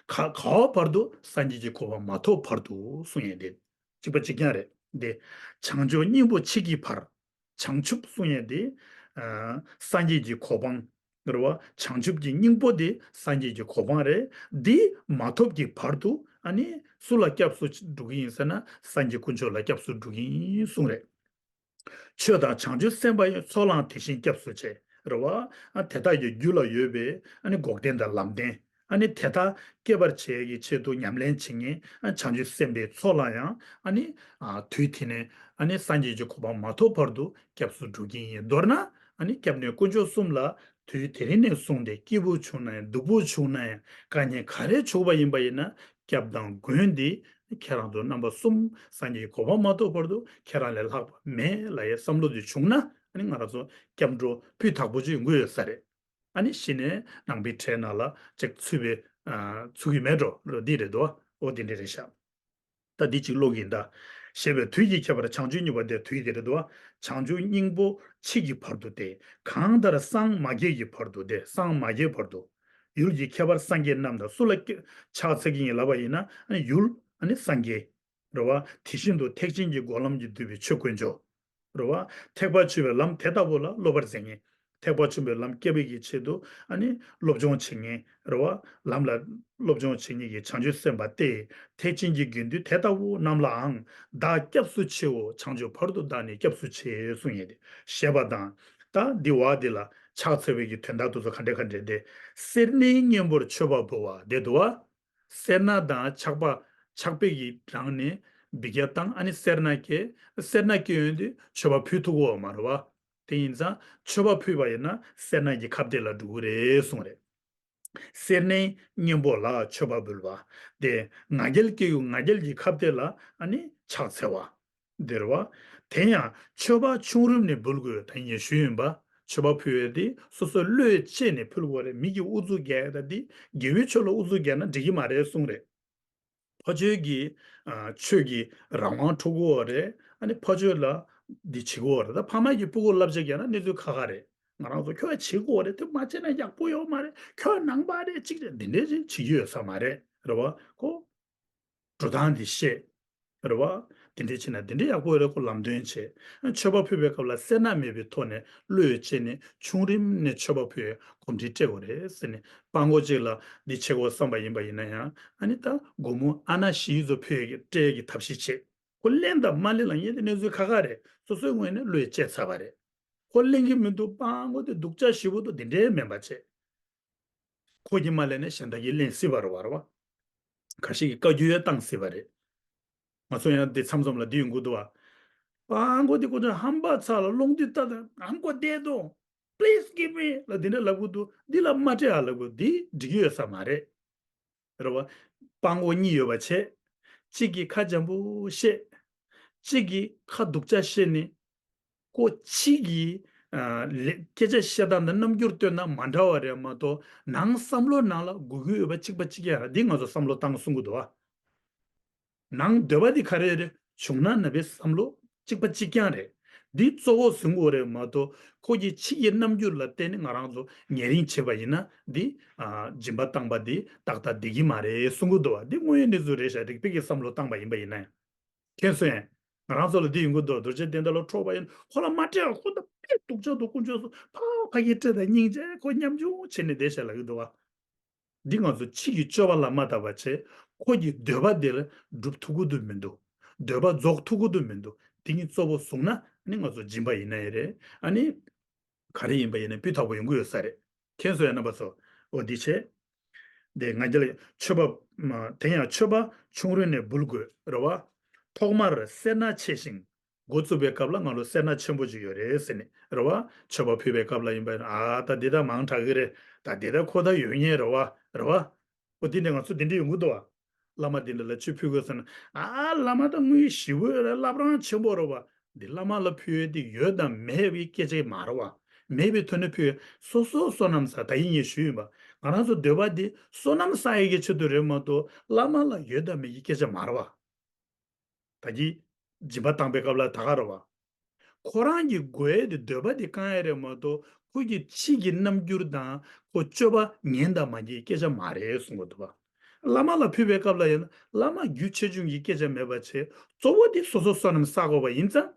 ག་ག་བ་བར་དུ་སངས་རྒྱས་ཀྱི་གོ་འཕང་མ་ཐོབ་བར་དུ་གསུང་ཡས་དེ། གཅིག་པ་གཅིག་རྐྱང་རེད་དེ། བྱང་ཆུབ་སྙིང་པོ་མཆིས་ཀྱི་བར། བྱང་ཆུབ་གསུང་ཡས་དེ། ཨ། སངས་རྒྱས་ཀྱི་གོ་འཕང་། རེད་བ། བྱང་ཆུབ་ཀྱི་སྙིང་པོ་དེ་སངས་རྒྱས་ཀྱི་གོ་འཕང་རེད། འདི་མ་ཐོབ་ཀྱི་བར་དུ་ཨ་ནི་སུ་ལ་སྐྱབས་སུ་འགྲོ་གི་ཡིན་ཟེར་ན་སངས་རྒྱས་དཀོན་མཆོག་ལ་སྐྱབས་སུ་འགྲོ་གི་ཡིན་གསུང་རེད། ཆོས་དང་བྱང་ཆུབ་སེམས་དཔའ་ཡི། ཚོགས་ལའང་དེ་བཞིན་སྐྱབས་སུ་མཆི། རེད་བ། ཨ་དེ་དག་གི་རྒྱུད་ལ་ཡོད་པའི་ཨ་ནི་འགོག་བདེན་དང་ལམ་བདེན། ཨ་ནི་དེ་དག་སྐྱེད་པར་བྱེད་ཀྱི་ཆེད་དུ་ཉམས་ལེན་བྱེད་མཁན་ཨ་བྱང་ཆུབ་སེམས་དཔའི་ཚོགས་ལ་ཡང་ཨ་ནི་ཨ་དུས་དེ་ནས་ཨ་ནི་སངས་རྒྱས་ཀྱི་གོ་འཕང་མ་ཐོབ་བར་དུ་སྐྱབས་སུ་འགྲོ་གི་ཡིན། མདོར་ན་ཨ་ནི་སྐྱབས་གནས་དཀོན་མཆོག་གསུམ་ལ་དུས་དེ་རིང་ནས་བཟུང་སྟེ་སྐྱིད་པོ་བྱུང་ན་ཡང་སྡུག་པོ་བྱུང་ན་ཡང་དཀའ་ངལ་ག་རེ་བྱུང་བ་ཡིན་པ་ཡིན་ན་སྐྱབས་དང་མགོན་འདི་ཁྱེད་རང་ཚོ་རྣམ་པ་གསུམ་སངས་རྒྱས་ཀྱི་གོ་འཕང་མ་ཐོབ་བར་དུ་ཁྱེད་རང་ལས་ལྷག་པ་མེད་ལབ་ཡའི་བསམ་བློ་འདི་བྱུང་ན་ཨ་ནི་ང་རང་ཚོ་སྐྱབས་འགྲོ་སྤུས་དག་པོ་ཅིག་ཡོང་གི་ཡོད་ས་རེད། ཨ་ནི་གཞི་ནས་ནང་པའི་གྲས་ནང་ལ་ཅིག་ཚུད་པའི་ཨ་ཚུད་ཀྱི་མེད་འགྲོ་ལོ་འདི་རེད་དོ། འོ་འདི་འདྲ་རེད་ཤག་ད་འདི་གཅིག་ཀློག་གི་ཡིན་ད། ཞེས་པའི་དུས་ཀྱི་ཁྱད་པར་བྱང་ཆུབ་སྙིང་པོ་སྟེ། དུས་དེ་རེད་དོ། བྱང་ཆུབ་སྙིང་པོ་མཆིས་ཀྱི་བར་དུ་སྟེ། གང་ལྟར་སངས་མ་རྒྱས་ཀྱི་བར་དུ་སྟེ། སངས་མ་རྒྱས་བར་དུ། ཡུལ་གྱི་ཁྱད་པར་སངས་རྒྱས་རྣམས་དང་། སུ་ལ་སྐྱེ་ཕྱག་འཚལ་གྱི་ཡིན་ལབ་པ་ཡིན་ན་ཡུལ་ཨ་ནི་སངས་རྒྱས། རེད་བ། དེ་བཞིན་དུ་ཐེག་ཆེན་གྱི་སྒོ་ལམ་གྱིས་བསྡུས་པའི་ཆོས་དཀོན་མཆོག་རེད་བ། ཐེག་པ་ཆེན་པོའི་ལམ་དེ་ལྟ་བུ་ལ་སློབ་པར་མཛད་མཁན། ཐེག་པ་ཆེན་པོའི་ལམ་སྐྱེ་བའི་གི་ཆེད་དུ་ཨ་ནི་སློབ་སྦྱོང་བྱེད་མཁན་རེད་བ། ལམ་ལ་སློབ་སྦྱོང་བྱེད་མཁན་གྱི་བྱང་ཆུབ་སེམས་དཔའ་སྟེ། ཐེག་ཆེན་གྱི་དགེ་འདུན་དེ་ལྟ་བུ་རྣམས་ལའང་བདག་སྐྱབས་སུ་མཆིའོ། བྱང་ཆུབ་བར་དུ་བདག་ནི་སྐྱབས་སུ་མཆི་གསུངས་ཡོད་དེ། ཞེས་པ་དང་། ད་འདི་བ་འདི་ལ་ཕྱག་འཚལ་བའི་གི་དོན་དག་དེ་ཚོ་ག་འདྲ་ག་འདྲ་སྟེ། སེར་སྣའི་གཉེན་པོར་མཆོད་པ་འབུལ་བ་དེ་འདུག་བ། སེར་སྣ་དང་ཆགས་པ་ཆགས་པའི་གི་གྲངས་ནས་འབུལ་རྒྱག་བཏང་ཨ་ནི་སེར་སྣ་སྐྱེ། སེར་སྣ་སྐྱེ་ཡོང་དུས་མཆོད་པ་ཕུལ་ཐུབ་ཀྱི་ཡོད་མ་རེད་བ། དེ་ཡིན་ཙང་མཆོད་པ་ཕུལ་བ་ཡིན་ན་སེར་སྣ་གི་ཁ་གཏད་ལ་འགྲོ་གི་རེད་གསུངས་རེད། སེར་སྣའི་གཉེན་པོ་ལ་མཆོད་པ་འབུལ་བ། དེ་ང་རྒྱལ་སྐྱེ་ཡོང་ང་རྒྱལ་གྱི་ཁ་གཏད་ལ་ཨ་ནི་ཕྱག་འཚལ་བ། འདིར་བ། དེ་ཡང་མཆོད་པ་ཆུང་རིམ་ནས་འབུལ་དགོས་ད་ངས་ཞུས་ཡིན་པ། མཆོད་པ་ཕུལ་བའི་དེ་སོ་སོའི་བློས་བཅད་ནས་ཕུལ་དགོས་རེད། མི་གིས་ཨུ་ཚུགས་རྒྱག་ད་དེ་དགེ་བའི་ཆོས་ལ་ཨུ་ཚུགས་རྒྱག་ན་འགྲིག་གི་མ་རེད་གསུངས་རེད། ཕ་ཆོས་ཀྱི་ཨ་ཆོས་ཀྱི་རང་དབང་འཕྲོག་གི་ཡོད་རེད། ཨ་ནི་ཕ་ཆོས་ལ་འདི་བྱེད་ཀྱི་ཡོད་རེད། ད་ཕ་མ་གིས་སྤུ་གུར་བསླབ་བྱ་རྒྱག་ན་གནས་ཚུལ་ཁག་ཁག་རེད། ང་རང་ཚོ་ཁྱོད་བྱེད་དགོས་རེད། དེ་མ་བྱས་ན་ཡག་པོ་ཡོད་མ་རེད། ཁྱོད་ནང་པ་རེད་ཅིག་རེད་འདི་འདྲས་ཅིག་བྱེད་ཀྱི་ཡོད་ས་མ་རེད། རེད་བ་ཁོ། འགྲོ་སྟངས་འདི་ཤེས། རེད་བ། དེ་འདྲས་བྱས་ན་དེ་འདྲས་ཡག་པོ་རེད། ཁོ་ལམ་སྟོན་བྱས། མཆོད་པ་ཕུལ་བའི་སྐབས་ལ་སེར་སྣ་མེད་པའི་ཐོག་ནས་བློས་བཅད་ནས་ཆུང་རིམ་ནས་མཆོད་པ་ཕུལ་བའི་གོམས་འདྲིས་སྤྲད་དགོས་རེད་ཟེར་ནས་སྤྲང་པོ་གཅིག་ལ་འདི་བྱེད་དགོས་བསམ་པ་ཡིན་པ་ཡིན་ན་ཡང་ཨ་ནི་ད་སྒོར་མོ་ཨ་ན་བཞི་ཙམ་ཕུལ་ཡས་ཀྱི་སྤྲད་ཡས་ཀྱི་ཐབས་ཤེས་བྱེད། ཁོ་ལེན་དང་མ་ལེན་ལ་ངས་དེ་གནས་ཚུལ་ཁག་ཁག་རེད། སོ་སོའི་ངོས་ནས་བློས་བཅད་ཚར་བ་རེད། ཁོ་ལེན་གྱི་མི་འདུག་སྤྲང་པོ་དེ་སྡུག་ཅག་ཞེ་པོ་འདུག་དེ་འདྲས་མིན་པ་བྱེད། ཁོ་གིས་མ་ལེན་ནས་གཞན་དག་གིས་ལེན་སྲིད་པ་རེད་བ། རེད་བ། ཁ་ཤས་ཀྱིས་བཀའ་བཀྱོན་ཡང་བཏང་སྲིད་པ་རེད། ང་ཚོ་ཡང་འདི་མཚམས་མཚམས་ལ་འདི་ཡོང་གི་འདུག་བ། སྤྲང་པོ་འདི་ཁོ་ཚོ་ཧམ་པ་ཚ་ལ་རླུང་རྡུལ་ལྟ་དང་ཧམ་ཁོ་བསྡད་དོ། Please give me ལ་འདི་འདྲ་ལབ་གི་འདུག་འདི་ལ་མ་སྤྲད་ཨ་ལབ་གི་འདི་འགྲིག་གི་ཡོད་ས་མ་རེད། རེད་བ། སྤྲང་པོ་གཉིས་ཡོད་པ་བྱས། གཅིག་གིས་ཁ་འཇམ་པོ་བཤད། གཅིག་གིས་ཁ་སྡུག་ཅག་བཤད་ནས། ཁོ་གཅིག་གིས་ཨ་ལེ་སྐད་ཆ་བཤད་སྟངས་དང་རྣམ་འགྱུར་སྟོན་སྟངས་མ་འདྲ་བ་རེད་མ་གཏོགས། ནང་བསམ་བློ་ནང་ལ་དགོས་མཁོ་ཡོད་པ་གཅིག་པ་གཅིག་རྐྱང་རེད། འདི་ང་ཚོ་བསམ་བློ་བཏང་གསུང་གི་འདུག་བ། ནང་འདོད་པ་འདི་ག་རེ་རེད། བྱུང་ན་ན་བའི་བསམ་བློ་གཅིག་པ་གཅིག་རྐྱང་རེད། འདི་གཙོ་བོ་བཟུང་དགོས་རེད་མ་གཏོགས། ཁོ་གི་ཕྱི་གི་རྣམ་འགྱུར་ལ་བརྟེན་ནས་ང་རང་ཚོ་ཉེ་རིང་བྱེད་པ་ཡིན་ན། འདི་ཨ་སྦྱིན་པ་བཏང་པ་འདི་ཏག་ཏག་བསྡད་ཀྱི་མ་རེད་གསུང་གི་འདུག་བ། འདི་དངོས་ཡོད་གནས་ཚུལ་རེད་ཤག་རིགས་པའི་གི་བསམ་བློ་བཏང་པ་ཡིན་པ་ཡིན་ན་ཡང་། མཁྱེན་སོང་ཡང་། ང་རང་ཚོ་ལ་འདི་ཡོང་གི་འདུག་རྡོ་རྗེ་གདན་དེ་ལ་འཕྲོག་པ་ཡིན། ཁོ་ལ་མ་སྤྲད་པ། ཁོ་ད་དཔེ་སྡུག་ཅག་འདུག་དཀོན་མཆོག་གསུམ་ཕ་ཕ་གི་སྤྲད་དང་སྙིང་རྗེ། ཁོ་ཉམ་ཆུང་བྱས་ནས་བསྡད་ཤག་ལབ་ཀྱི་འདུག་བ། འདི་ང་ཚོ་ཕྱི་གི་སྤྱོད་པ་ལ་མ་བལྟ་བ་བྱས། ཁོ་གི་འདོད་པ་དེ་ལ་འགྲུབ་ཐུབ་ཀྱི་འདུག་མི་འདུག་འདོད་པ་རྫོགས་ཐུབ་ཀྱི་འདུག་མི་འདུག་འདི་གཉིས་གཙོ་བོ་བཟུང་ན། ཨ་ནི་ང་ཚོ་སྦྱིན་པ་ཡིན་ན་ཡང་རེད། ཨ་ནི་ག་རེ་ཡིན་པ་ཡིན་ན་སྤུས་དག་པོ་ཡོང་གི་ཡོད་ས་རེད། མཁྱེན་སོང་ཡ་རྣམ་པ་ཚོ། འོ་འདི་བྱས། དེ་ང་རྒྱལ་མཆོད་པ། དེ་ཡང་མཆོད་པ་ཆུང་རུང་ནས་འབུལ་དགོས་རེད་བ། ཐོག་མར་སེར་སྣ་ཆེ་ཞིང་། འགོ་བཙུགས་པའི་སྐབས་ལ་ང་ལོ་སེར་སྣ་ཆེན་པོ་ཅིག་ཡོད་རེད་ཟེར་ནས་རེད་བ། མཆོད་པ་ཕུལ་བའི་སྐབས་ལ་ཡིན་པ་ཡིན་ན། ཨ་ད་འདི་ད་མང་དྲགས་ཀྱི་རེད། ད་འདི་ད་ཁོ་ད་ཡོད་ཉེན་རེད་བ། རེད་བ། ཨོ་དེ་ནས་ང་ཚོ་དེ་འདྲ་ཡོང་གི་འདུག་བ། བླ་མ་དེ་འདྲ་ལ་ཆོས་ཕུལ་དགོས་ཟེར་ན། ཨ་བླ་མ་ད་དངུལ་ཞེ་པོ་ཡོད་རེད། བླ་བྲང་ཆེན་པོ་རེད་བ། འདི་བླ་མ་ལ་ཕུལ་ཡས་དེ་ཡོད་དང་མེད་པའི་སྐད་ཆ་མ་རེད་བ། མེད་པའི་དོན་ནས་ཕུལ་ཡས། སོ་སོ་བསོད་ནམས་བསགས། ད་ཡིན་ངས་ཞུས་ཡིན་པ། ང་རང་ཚོ་འདོད་པ་འདི་བསོད་ནམས་བསགས་ཡས་ཀྱི་ཆེད་དུ་རེད་མ་གཏོགས། བླ་མ་ལ་ཡོད་དང་མེད་ཀྱི་སྐད་ཆ་མ་རེད་བ། ད་གི་སྦྱིན་པ་བཏང་པའི་སྐབས་ལ་ད་ག་རེད་བ། ཁོ་རང་གི་དགོས་ཡས་དེ། འདོད་པ་དེ་བསྐང་ཡས་རེད་མ་གཏོགས། ཁོ་གི་ཕྱི་གི་རྣམ་འགྱུར་དང་ཁོ་སྤྱོད་པ་ངན་དང་མ་འགལ་སྐད་ཆ་མ་རེད་གསུང་གི་འདུག་བ། བླ་མ་ལ་ཕུལ་བའི་སྐབས་ལ་ཡིན་ན། བླ་མ་རྒྱུ་ཆེ་ཆུང་གི་སྐད་ཆ་མེད་པ་བྱས། གཙོ་བོ་དེ་སོ་སོ་བསོད་ནམས་བསགས་དགོས་པ་ཡིན་ཙང་།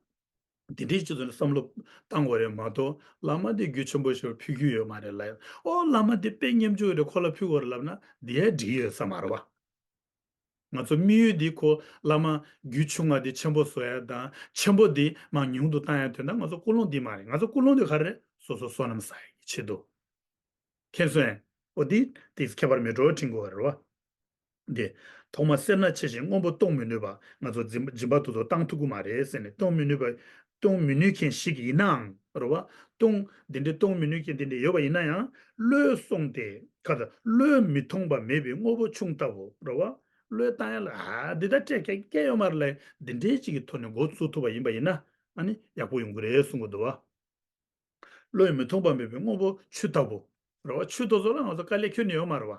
དེ་འདྲའི་སྤྱི་ཚོགས་ནས་བསམ་བློ་བཏང་དགོས་རེད་མ་གཏོགས། བླ་མ་དེ་རྒྱུ་ཆེན་པོ་ཞིག་ཕུལ་རྒྱུ་ཡོད་མ་རེད་ལབ་ཡ། ཨོ་བླ་མ་དེ་དཔེ་ཉམ་ཆུང་རེད། ཁོ་ལ་ཕུལ་དགོས་རེད་ལབ་ན། འདི་ཡ་འགྲིག་ཡོད་ས་མ་རེད་བ། ང་ཚོ་དམིགས་ཡུལ་འདི་ཁོ་བླ་མ་རྒྱུ་ཆུང་ང་དེ་ཆེན་པོ་བཟོ་ཡ་དང་། ཆེན་པོ་འདི་མར་ཉུང་དུ་བཏང་ཡ། དོན་དག་ང་ཚོ་ཀུན་སློང་འདི་མ་རེད། ང་ཚོ་ཀུན་སློང་འདི་ག་རེ་རེད། སོ་སོ་བསོད་ནམས་བསགས་ཡ་གི་ཆེད་དུ། མཁྱེན་སོང་ངས། འོ་འདི་དེ་ཁྱད་པར་མེད་འགྲོ་བ་དྲན་དགོས་རེད་བ། འདི། ཐོག་མར་སེར་སྣ་ཆེ་ཞིང་སྔོན་པོ་གཏོང་མི་ནུས་པ། ང་ཚོ་སྦྱིན་སྦྱིན་པ་དེ་ཚོ་བཏང་ཐུབ་ཀྱི་མ་རེད་ཟེར་ནས། གཏོང་མི་ནུས་པ། གཏོང་མི་ནུས་མཁན་ཞིག་ཡིན་ནའང་རེད་བ། གཏོང་འདི་འདྲའི་གཏོང་མི་ནུས་མཁན་དེ་འདྲ་ཡོད་པ་ཡིན་ན་ཡང་། བློས་སོང་སྟེ་ག་ད་བློས་མི་ཐོངས་པ་མེད་པའི་དངོས་པོ་ཆུང་ལྟ་བུ་རེད་བ། བློས་བཏང་ཡ་ལ། ཨ་འདི་ད་སྤྲད་མཁན་སྐལ་ཡོད་མ་རེད་ལབ། འདི་འདྲའི་ཅིག་གི་ཐོག་ནས་འགོ་བཙུགས་ཐུབ་པ་ཡིན་པ་ཡིན་ན། ཨ་ནི་ཡག་པོ་ཡོང་གི་རེད་གསུང་གི་འདུག་བ། བློས་མི་ཐོངས་པ་མེད་པའི་དངོས་པོ་ཆུ་ལྟ་བུ་རེད་བ། ཆུ་དེ་ཚོ་ལ་ང་ཚོ་དཀའ་ལས་ཁྱོན་ནས་ཡོད་མ་རེད་བ།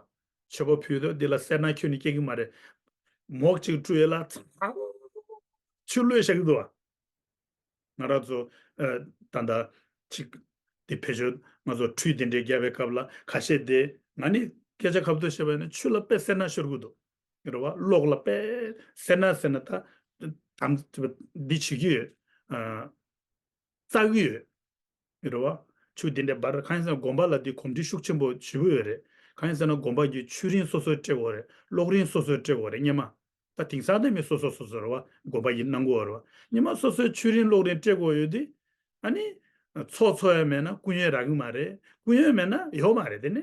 མཆོད་པ་ཕུལ་དུས་འདི་ལ་སེར་སྣ་ཁྱོན་ནས་སྐྱེ་གི་མ་རེད། མོག་ཅིག་བཀྲུས་ཡོད་ལ་ཚ་ཆུ་བླུད་བཞག་གི་འདུག་བ། ང་རང་ཚོ་ཨ་ད་ལྟ་ཅིག་དེ་བེད་སྤྱོད་ང་ཚོ་ཁྲུས་དེ་འདྲའི་བརྒྱབ་པའི་སྐབས་ལ་ཁ་ཤས་དེ། ང་ནི་སྐད་ཆ་ཁ་ཐུག་བཤད་པ་ཡིན་ན། ཆུ་ལ་དཔེ་སེར་སྣ་ཤོར་གི་འདུག་རེད་བ། གློག་ལ་དཔེ་སེར་སྣ་ཟེར་ན་ད་དམ་འདི་བྱེད་ཀྱི་ཡོད། ཨ། བཙག་གི་ཡོད། རེད་བ། ཆུ་དེ་འདྲ་འབར། གང་ཡིན་ཟེར་ན་དགོན་པ་ལ་དེ་གོམས་འདྲིས་ཤུགས་ཆེན་པོ་ཞེ་པོ་ཡོད་རེད། གང་ཡིན་ཟེར་ན་དགོན་པ་གི་ཆུ་རིན་སོ་སོས་སྤྲད་དགོས་རེད། གློག་རིན་སོ་སོས་སྤྲད་དགོས་རེད། སྔོན་མ། ད་དེང་སང་ད་མི་སོ་སོ་སོ་སོ་རེད་བ། དགོན་པ་གི་གནང་དགོས་རེད་བ། སྔོན་མ་སོ་སོའི་ཆུ་རིན་གློག་རིན་སྤྲད་དགོས་ཡོད་དུས། ཨ་ནི་ཚོགས་འཚོགས་ཡ་མེད་ན་སྐུ་ཡོན་རག་གི་མ་རེད། སྐུ་ཡོན་མེད་ན་ཡོད་མ་རེད། དེ་ནི།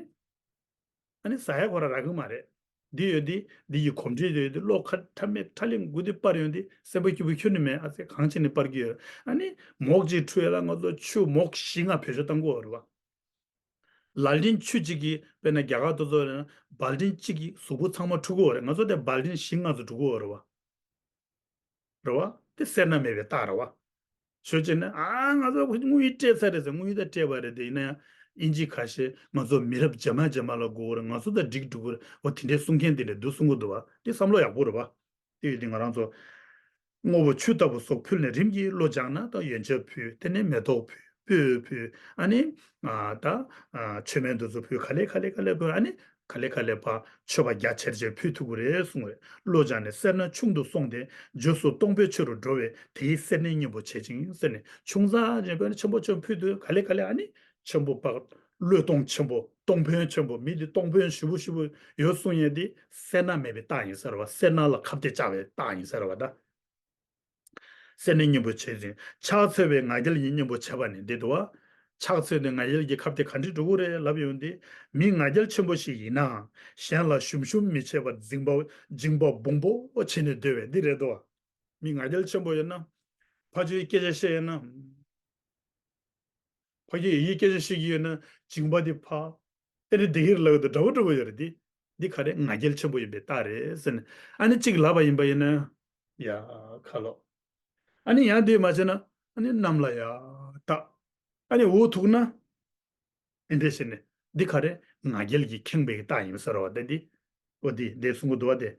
ཨ་ནི་ཟ་ཡ་ཁོ་རང་རག་གི་མ་རེད། འདི་ཡོད་དེ། འདི་ཡི་གོམས་འདྲིས་ཡོད་དེ། གློག་ཁ་ཁྲ་མེད་ཁྲ་ལིང་དགུ་དེ་སྤར་ཡོང་དེ། སེམས་པ་སྐྱིད་པོ་ཁྱོན་ནས་མེད། ཨ་ཙི་གང་བྱས་ནས་སྤར་གྱི་ཡོད། ཨ་ནི་མོག་ཅིག་འཁྲུ་ཡ་ལ་ང་ཚོ་ཆུ་མོག་བཞི་ལྔ་བེད་སྤྱོད་བཏང་དགོས་རེད་བ། ལ་ལིན་ཆུ་གཅིག་གིས། དཔེར་ན་རྒྱ་གར་དེ་ཚོ་ལ་ན་བལ་ཏིན་གཅིག་གིས་གཟུགས་པོ་ཚང་མ་འཁྲུ་གི་ཡོད་རེད། ང་ཚོ་དེ་བལ་ཏིན་བཞི་ལྔ་ཚོ་འཁྲུ་གི་ཡོད་རེད་བ། རེད་བ། དེ་སེར་སྣ་མེད་པའི་རྟགས་རེད་བ། ཞོ་བྱས་ན། ཨ་ང་ཚོ་དངུལ་སྤྲད་ཚར་རེད་ཟེར། དངུལ་ད་སྤྲད་པ་རེད། དེ་ཡིན་ན་ཡང་ཨིན་ཇི་ཁ་ཤས་ང་ཚོ་མི་རབས་རྗེས་མ་རྗེས་མ་ལ་དགོས་རེད། ང་ཚོ་ད་འགྲིག་འགྲོ་གི་རེད། འོ་དེ་འདྲའི་གསུང་མཁན་དེ་འདྲ་འདུག་གསུང་གི་འདུག་བ། དེ་བསམ་བློ་ཡག་པོ་རེད་བ། དེ་ཡོད་དེ་ང་རང་ཚོ་དངོས་པོ་ཆུ་ལྟ་བུ་སོགས་ཕུལ་ནས། རིམ་གྱིས་བློ་སྦྱངས་ན་ད་ཡོན་ཆབ་ཕུལ། དེ་ནས་མེ་ཏོག་ཕུལ། སྤོས་ཕུལ། ཨ་ནི་ཨ་ད་ཨ་མཆོད་མེ་འདི་ཚོ་ཕུལ། ག་ལེ་ག་ལེ་ག་ལེ་ཕུལ། ཨ་ནི་ག་ལེ་ག་ལེ་ཕར་མཆོད་པ་རྒྱ་ཆེར་ཆེར་ཕུལ་ཐུབ་ཀྱི་རེད་གསུངས་རེད། བློ་སྦྱངས་ནས་སེར་སྣ་ཆུང་དུ་སོང་སྟེ། རྗེས་སུ་སྟོང་པའི་ཆོས་རུ་འགྲོ་བས། དེའི་སེར་སྣའི་གཉེན་པོ་བྱེད་ཅིང་ཟེར་ནས། ཆུང་ཙག་ཅིག་དཔེར་ན་ཆེན་པོ་ཆེན་པོ་ཕུལ་དུས། ག་ལེ་ག་ལེ་ཨ་ནི་ཆེན་པོ་ཕར་བློས་གཏོང་ཆེན་པོ། གཏོང་ཕོན་ཆེན་པོ། མི་དེ་གཏོང་ཕོན་ཞེ་པོ་ཞེ་པོ་ཡོད་གསུང་ཡས་དེ་སེར་སྣ་མེད་པའི་རྟགས་ཡིན་ས་རེད་བ། སེར་སྣ་ལ་ཁ་གཏད་བཅག་པའི་རྟགས་ཡིན་ས་རེད་བ་ད། སེར་སྣའི་གཉེན་པོ་བྱེད་ཅིང་། ཕྱག་འཚལ་བའི་ང་རྒྱལ་གྱི་གཉེན་པོ་བྱེད་པ་ནི་འདི་འདུག་བ། ཕྱག་འཚལ་ནས་ང་རྒྱལ་གྱི་ཁ་གཏད་ག་འདྲ་འགྲོ་གི་རེད་ལབ་ཡོང་དུས། མི་ང་རྒྱལ་ཆེན་པོ་ཞིག་ཡིན་ནའང་། གཞན་ལ་ཞུམ་ཞུམ་མི་བྱེད་པར་འཛིང་པ་འཛིང་པ་སྦོམ་པོ་བྱས་ནས་སྡོད་པས་འདི་རེད་དོ། མི་ང་རྒྱལ་ཆེན་པོ་ཡོད་ན། ཕར་ཕྱོགས་ཀྱི་སྐད་ཆ་བཤད་ཡོད་ན། ཕ་གི་ཡི་སྐད་ཆ་བཤད་ཀྱི་ཡོད་ན། འཇིགས་པ་འདི་ཕ། དེ་ནི་བདེ་སྐྱིད་ལབ་ཡོད་དོ། འདྲ་པོ་འདྲ་པོ་ཡོད་རེད་དེ། འདི་ག་རེ་ང་རྒྱལ་ཆེན་པོ་ཡིན་པའི་རྟགས་རེད་ཟེར་ནས། ཨ་ནི་གཅིག་ལབ་པ་ཡིན་པ་ཡིན་ན། ཡ་ཁ་ལོ། ཨ་ནི་ཡང་དེ་མ་བྱས་ན་ཨ་ནི་གནམ་ལ་ཡར་བཏགས། ཨ་ནི་འུ་ཐུག་ན། ཨེ་འདྲ་བྱས་ནས་འདི་ག་རེ་ང་རྒྱལ་གྱིས་ཁེངས་པའི་རྟགས་ཡིན་ཟེར་བ་དེ་འདི། འོ་འདི་འདི་གསུང་གི་འདུག་བ་དེ།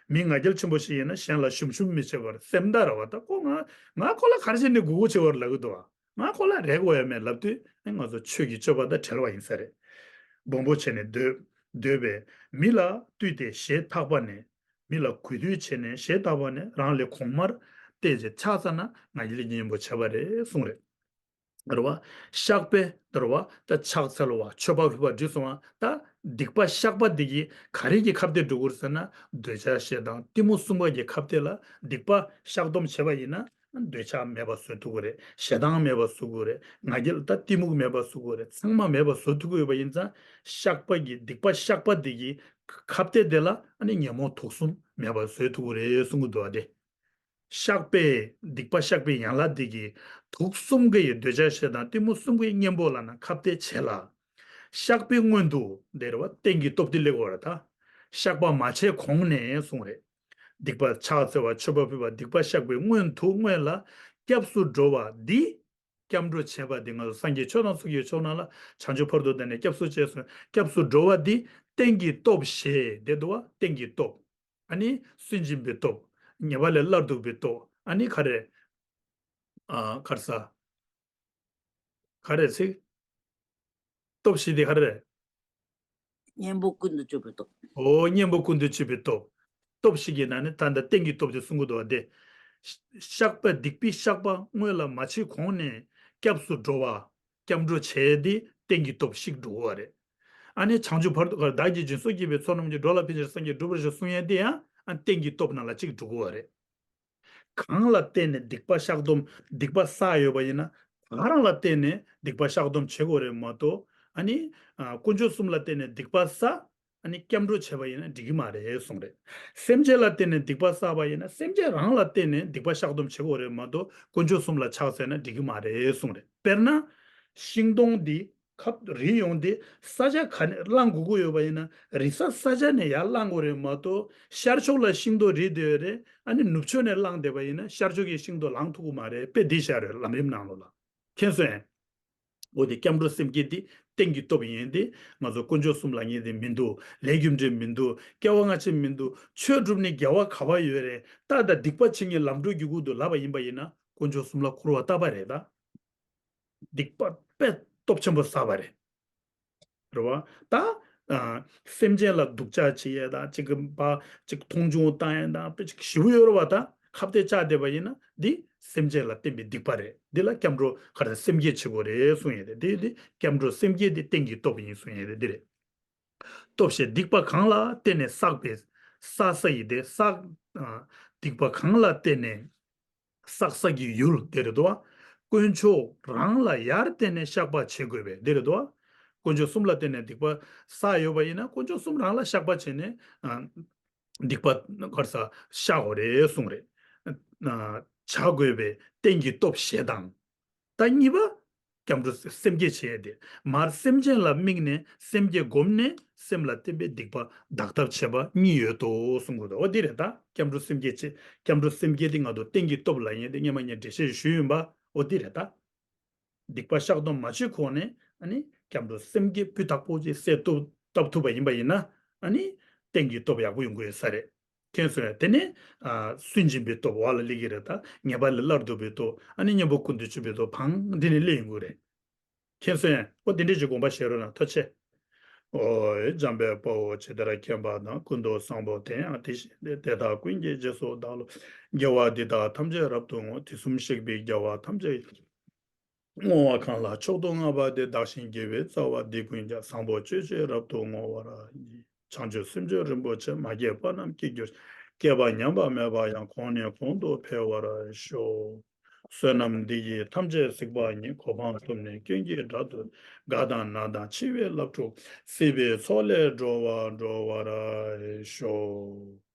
མི་ང་རྒྱལ་ཆེན་པོ་ཞིག་ཡིན་ན་གཞན་ལ་ཞུམ་ཞུམ་མི་བྱེད་པར་སེམས་དག་ར་བ་ད་ཁོ་ང་ང་ཁོ་ལ་ག་རེ་བྱས་ནས་མགོ་སྐོར་བྱེད་པར་ལབ་ཀྱི་འདུག་བ། ང་ཁོ་ལ་རེ་དགོས་ཡ་མེད་ལབ་དུས་ཨེ་ང་ཚོ་ཆོས་ཀྱི་སྤྱོད་པ་དང་བྲལ་བ་ཡིན་ས་རེད། སྦོམ་པོ་བྱས་ནས་འདོད་འདོད་པས་མི་ལ་བཏུད་དེ་ཞེ་ཐག་པ་ནས། མི་ལ་གུས་འདུད་བྱས་ནས་ཞེ་ཐག་པ་ནས་རང་ལས་གོང་མར་བལྟས་ཚེ་ཕྱག་འཚལ་ན་ང་རྒྱལ་གྱི་གཉེན་པོ་བྱས་པ་རེད་གསུངས་རེད། རེད་བ། བཤགས་པས་དེ་རེད་བ་ད་ཕྱག་འཚལ་བ་མཆོད་པ་ཕུལ་བ་འགྲིག་སོང་བ་ད། སྡིག་པ་བཤགས་པ་འདི་གིས་ག་རེ་གི་ཁ་གཏད་འགྲོ་གི་རེད་ཟེར་ན་འདོད་ཆགས་ཞེ་སྡང་གཏི་མུག་གསུམ་པ་གི་ཁ་གཏད་ལ་སྡིག་པ་བཤགས་སྡོམ་བྱས་པ་ཡིན་ན་འདོད་ཆགས་མེད་པ་བཟོ་ཐུབ་ཀྱི་རེད། ཞེ་སྡང་མེད་པ་བཟོ་དགོས་རེད། ང་རྒྱལ་ད་གཏི་མུག་མེད་པ་བཟོ་དགོས་རེད། ཚང་མ་མེད་པ་བཟོ་ཐུབ་ཀྱི་ཡོད་པ་ཡིན་ཙང་བཤགས་པ་གི་སྡིག་པ་བཤགས་པ་འདི་གིས་ཁ་གཏད་དེ་ལ་ཨ་ནི་ཉོན་མོངས་དུག་གསུམ་མེད་པ་བཟོ་ཐུབ་ཀྱི་རེད་གསུང་གི་འདུག་ཨ་དེ། བཤགས་པས་སྡིག་པ་བཤགས་པའི་ཡན་ལག་འདི་གིས་དུག་གསུམ་གྱི་འདོད་ཆགས་ཞེ་སྡང་གཏི་མུག་གསུམ་གྱི་གཉེན་པོ་ལ་ན་ཁ་གཏད་བྱེད་ལ། བཤགས་པའི་སྔོན་དུ་འདི་རེད་བ་རྟེན་གྱི་སྟོབས་འདི་སླེབས་དགོས་རེད་ད། བཤགས་པ་མ་བྱས་གོང་ནས་གསུངས་རེད། སྡིག་པ་ཕྱག་འཚལ་བ་མཆོད་པ་ཕུལ་བ་སྡིག་པ་བཤགས་པའི་སྔོན་དུ་སྔོན་ལ་སྐྱབས་སུ་འགྲོ་བ་འདི། སྐྱབས་འགྲོ་བྱས་པ་འདི་ང་ཚོ་སངས་རྒྱས་ཆོས་དང་ཚོགས་ཀྱི་མཆོག་རྣམས་ལ་བྱང་ཆུབ་བར་དུ་བདག་ནི་སྐྱབས་སུ་མཆི་གསུངས། སྐྱབས་སུ་འགྲོ་བ་འདི་རྟེན་གྱི་སྟོབས་ཞེས་འདི་འདུག་བ་རྟེན་གྱི་སྟོབས། ཨ་ནི་སུན་འབྱིན་པའི་སྟོབས། ཉེས་པ་ལས་སླར་ལྡོག་པའི་སྟོབས། ཨ་ནི་ག་རེ། ཨ་ག་རེ་ཟ། ག་རེ་ཟེར། སྟོབས་ཞེས་འདི་ག་རེ་རེད། གཉེན་པོ་ཀུན་ཏུ་སྤྱོད་པའི་སྟོབས། འོ་གཉེན་པོ་ཀུན་ཏུ་སྤྱོད་པའི་སྟོབས། སྟོབས་ཤིག་གི་ནང་ནས་ད་ལྟ་རྟེན་གྱི་སྟོབས་དེ་གསུང་གི་འདུག་བ་དེ། བཤགས་པ་སྡིག་པའི་བཤགས་པ་སྔོན་ལ་མ་བྱས་གོང་ནས་སྐྱབས་སུ་འགྲོ་བ། སྐྱབས་འགྲོ་བྱས་ཏེ་རྟེན་གྱི་སྟོབས་ཤིག་འགྲོ་གི་བ་རེད། ཨ་ནི་བྱང་ཆུབ་བར་དུ་བདག་གིས་སྦྱིན་སོགས་བགྱིས་པའི་ཚོགས་རྣམས་ཀྱིས། འགྲོ་ལ་ཕན་ཕྱིར་སངས་རྒྱས་འགྲུབ་པར་ཤོག་གསུང་ཡས་དེ་ཡང་ཨ་རྟེན་གྱི་སྟོབས་ནང་ལ་གཅིག་འགྲོ་གི་བ་རེད། གང་ལ་བརྟེན་ནས་སྡིག་པ་བཤགས་སྡོམ་སྡིག་པ་བསགས་ཡོད་པ་ཡིན་ན་ག་རང་ལ་བརྟེན་ནས་སྡིག་པ་བཤགས་སྡོམ་བྱེད་དགོས་རེད་མ་གཏོགས་ཨ་ནི་ཨ་དཀོན་མཆོག་གསུམ་ལ་བརྟེན་ནས་སྡིག་པ་བསགས་ཨ་ནི་སྐྱབས་འགྲོ་བྱས་པ་ཡིན་ན་འགྲིག་གི་མ་རེད་གསུངས་རེད། སེམས་ཅན་ལ་བརྟེན་ནས་སྡིག་པ་བསགས་པ་ཡིན་ན་སེམས་ཅན་རང་ལ་བརྟེན་ནས་སྡིག་པ་བཤགས་སྡོམ་བྱེད་དགོས་རེད་མ་གཏོགས་དཀོན་མཆོག་གསུམ་ལ་ཕྱག་འཚལ་ན་འགྲིག་གི་མ་རེད་གསུངས་རེད། དཔེར་ན། ཤིང་སྡོང་འདི་ཁབ་རིལ་ཡོང་སྟེ་ས་ཆ་ག་ནས་བླང་དགོས་ཀྱི་ཡོད་པ་ཡིན་ན་རིལ་ས་ས་ཆ་ནས་ཡར་བླང་དགོས་རེད་མ་གཏོགས་ཤར་ཕྱོགས་ལ་ཤིང་སྡོང་རིལ་བསྡད་ཡོད་རེད། ཨ་ནི་ནུབ་ཕྱོགས་ནས་བླངས་བསྡད་པ་ཡིན་ན་ཤར་ཕྱོགས་ཀྱི་ཤིང་སྡོང་ལངས་ཐུབ་ཀྱི་མ་རེད། དཔེ་འདི་བཞག་རེད་ལམ་རིམ་ནང་ལོགས་ལ། མཁྱེན་སོང་ངས། འོ་དེ་སྐྱབས་འགྲོ་སེམས་བསྐྱེད་འདི་རྟེན་གྱི་སྟོབས་ཡིན་ཏེ་ང་ཚོ་དཀོན་མཆོག་གསུམ་ལ་ངེས་ཏེ་མི་འདུག་ལས་རྒྱུ་འབྲས་མི་འདུག་སྐྱེ་བ་སྔ་ཕྱི་མི་འདུག་ཆོས་སྒྲུབ་ནི་དགེ་བ་ག་བ་ཡོད་རེད། ད་ད་སྡིག་པ་བྱེད་ངེས་ལམ་འགྲོ་རྒྱུ་གུ་འདུག་ལབ་པ་ཡིན་པ་ཡིན་ན་དཀོན་མཆོག་གསུམ་ལ་འཁོར་བ་བཏབ་པ་རེད་ད། སྡིག་པ་དཔེ་སྟོབས་ཆེན་པོ་བསགས་པ་རེད། རེད་བ། ད་ཨ་སེམས་ཅན་ལ་སྡུག་ཅག་བྱེད་ཡས་དང་གཅིག་གི་བ་གཅིག་མཐོང་ཆུང་བཏང་ཡས་དང་དཔེ་གཅིག་ཞེ་པོ་ཡོད་རེད་བ། ད་ཁ་གཏད་བཅག་བསྡད་པ་ཡིན་ན་འདི་སེམས་ཅན་ལ་བསྟན་པའི་སྡིག་པ་རེད། འདི་ལ་སྐྱབས་འགྲོ་ག་རེ་སེམས་བསྐྱེད་བྱེད་དགོས་རེད་གསུངས་ཡས་རེད། འདི་འདི་སྐྱབས་འགྲོ་སེམས་བསྐྱེད་འདི་རྟེན་གྱི་སྟོབས་ཡིན་གསུངས་ཡས་རེད། འདི་རེད། སྟོབས་ཞེས་སྡིག་པ་གང་ལ་བརྟེན་ནས་བསགས་པའི་བསགས་ས་ཡི་དེ་བསགས་ཨ་སྡིག་པ་གང་ལ་བརྟེན་ནས་བསགས་ས་ཀྱི་ཡུལ་དེ་རེད་དོ། དཀོན་མཆོག་རང་ལ་ཡར་བརྟེན་ནས་བཤགས་པ་བྱེད་དགོས་པས་དེ་རེད་དོ། དཀོན་མཆོག་གསུམ་ལ་བརྟེན་ནས་སྡིག་པ་བསགས་ཡོད་པ་ཡིན་ན་དཀོན་མཆོག་གསུམ་རང་ལ་བཤགས་པ་བྱས་ནས་ཨ་སྡིག་པ་གར་ས་བཤགས་དགོས་རེད་གསུངས་རེད། ཨ་བྱ་དགོས་པའི་རྟེན་གྱི་སྟོབས་ཞེས་དང་། ད་གཉིས་པ། སྐྱབས་འགྲོ་སེམས་བསྐྱེད་བྱེད་ཡས་དེ། མར་སེམས་ཅན་ལ་དམིགས་ནས་སེམས་བསྐྱེད་བསྒོམས་ནས་སེམས་ལ་བརྟེན་པའི་སྡིག་པ་འདག་ཐབས་བྱེད་པ་གཉིས་ཡོད་དོ་གསུང་གི་འདུག་འོ་འདི་རེད་ད། སྐྱབས་འགྲོ་སེམས་བསྐྱེད་བྱེད། སྐྱབས་འགྲོ་སེམས་བསྐྱེད་དེ་ང་ཚོ་རྟེན་གྱི་སྟོབས་ལ་ཡིན་ཏེ་སྔོན་མ་ངས་འགྲེལ་བཤད་ཞུས་ཡིན་པ་འོ་འདི་རེད་ད། སྡིག་པ་བཤགས་སྡོམ་མ་བྱས་གོང་ནས་ཨ་ནི་སྐྱབས་འགྲོ་སེམས་བསྐྱེད་སྤུས་དག་པོ་ཅིག་གསལ་ཐུབ་བཏབ་ཐུབ་པ་ཡིན་པ་ཡིན་ན་ཨ་ནི་རྟེན་གྱི་སྟོབས་ཡག་པོ་ཡོང་གི་ཡོད་ས་རེད། མཁྱེན་སོང་ངས། དེ་ནས་ཨ་སུན་འབྱིན་པའི་སྟོབས་འོག་ལ་སླེབས་ཀྱི་རེད་ད། ཉེས་པ་ལས་སླར་ལྡོག་པའི་སྟོབས། ཨ་ནི་གཉེན་པོ་ཀུན་ཏུ་སྤྱོད་པའི་སྟོབས་བང་འདི་ནས་སླེབས་ཡོང་གི་རེད། མཁྱེན་སོང་ངས། ཨོ་དེ་འདྲས་ཀྱི་དགོངས་པ་བཞེས་རོགས་གནང་། ཐུགས་རྗེ་ཆེ། ཨོ་ཡ། འཇམ་དཔལ་དཔའ་བོས་ཇི་ལྟར་མཁྱེན་པ་དང་། ཀུན་ཏུ་བཟང་པོ་དེ་ཡང་དེ་བཞིན་ཏེ། དེ་དག་ཀུན་གྱི་རྗེས་སུ་བདག་སློབ་ཅིང་། དགེ་བ་འདི་དག་ཐམས་ཅད་རབ་ཏུ་བསྔོ། དུས་གསུམ་གཤེགས་པའི་རྒྱལ་བ་ཐམས་ཅད་ཀྱིས། བསྔོ་བ་གང་ལ་མཆོག་ཏུ་བསྔགས་པ་དེས། བདག་གཞན་དགེ་བའི་རྩ་བ་འདི་ཀུན་ཀྱང་། བཟང་པོ་སྤྱོད་ཕྱིར་རབ་ཏུ་བསྔོ་བར་བགྱི། བྱང་ཆུབ་སེམས་མཆོག་རིན་པོ་ཆེ། མ་སྐྱེས་པ་རྣམས་སྐྱེ་གྱུར་ཅིག། སྐྱེས་པ་ཉམས་པ་མེད་པ་ཡང་། གོང་ནས་གོང་དུ་འཕེལ་བར་ཤོག། བསོད་ནམས་འདི་ཡིས་ཐམས་ཅད་གཟིགས་པ་ཉིད། གོ་འཕང་ཐོབ་ནས་ཀུན་གྱི་བདག་ཏུ། རྒ་དང་ན་དང་འཆི་བའི་རླབས་འཁྲུགས། སྲིད་པའི་མཚོ་ལས་སྒྲོལ་བར་སྒྲོལ་བར་ཤོག།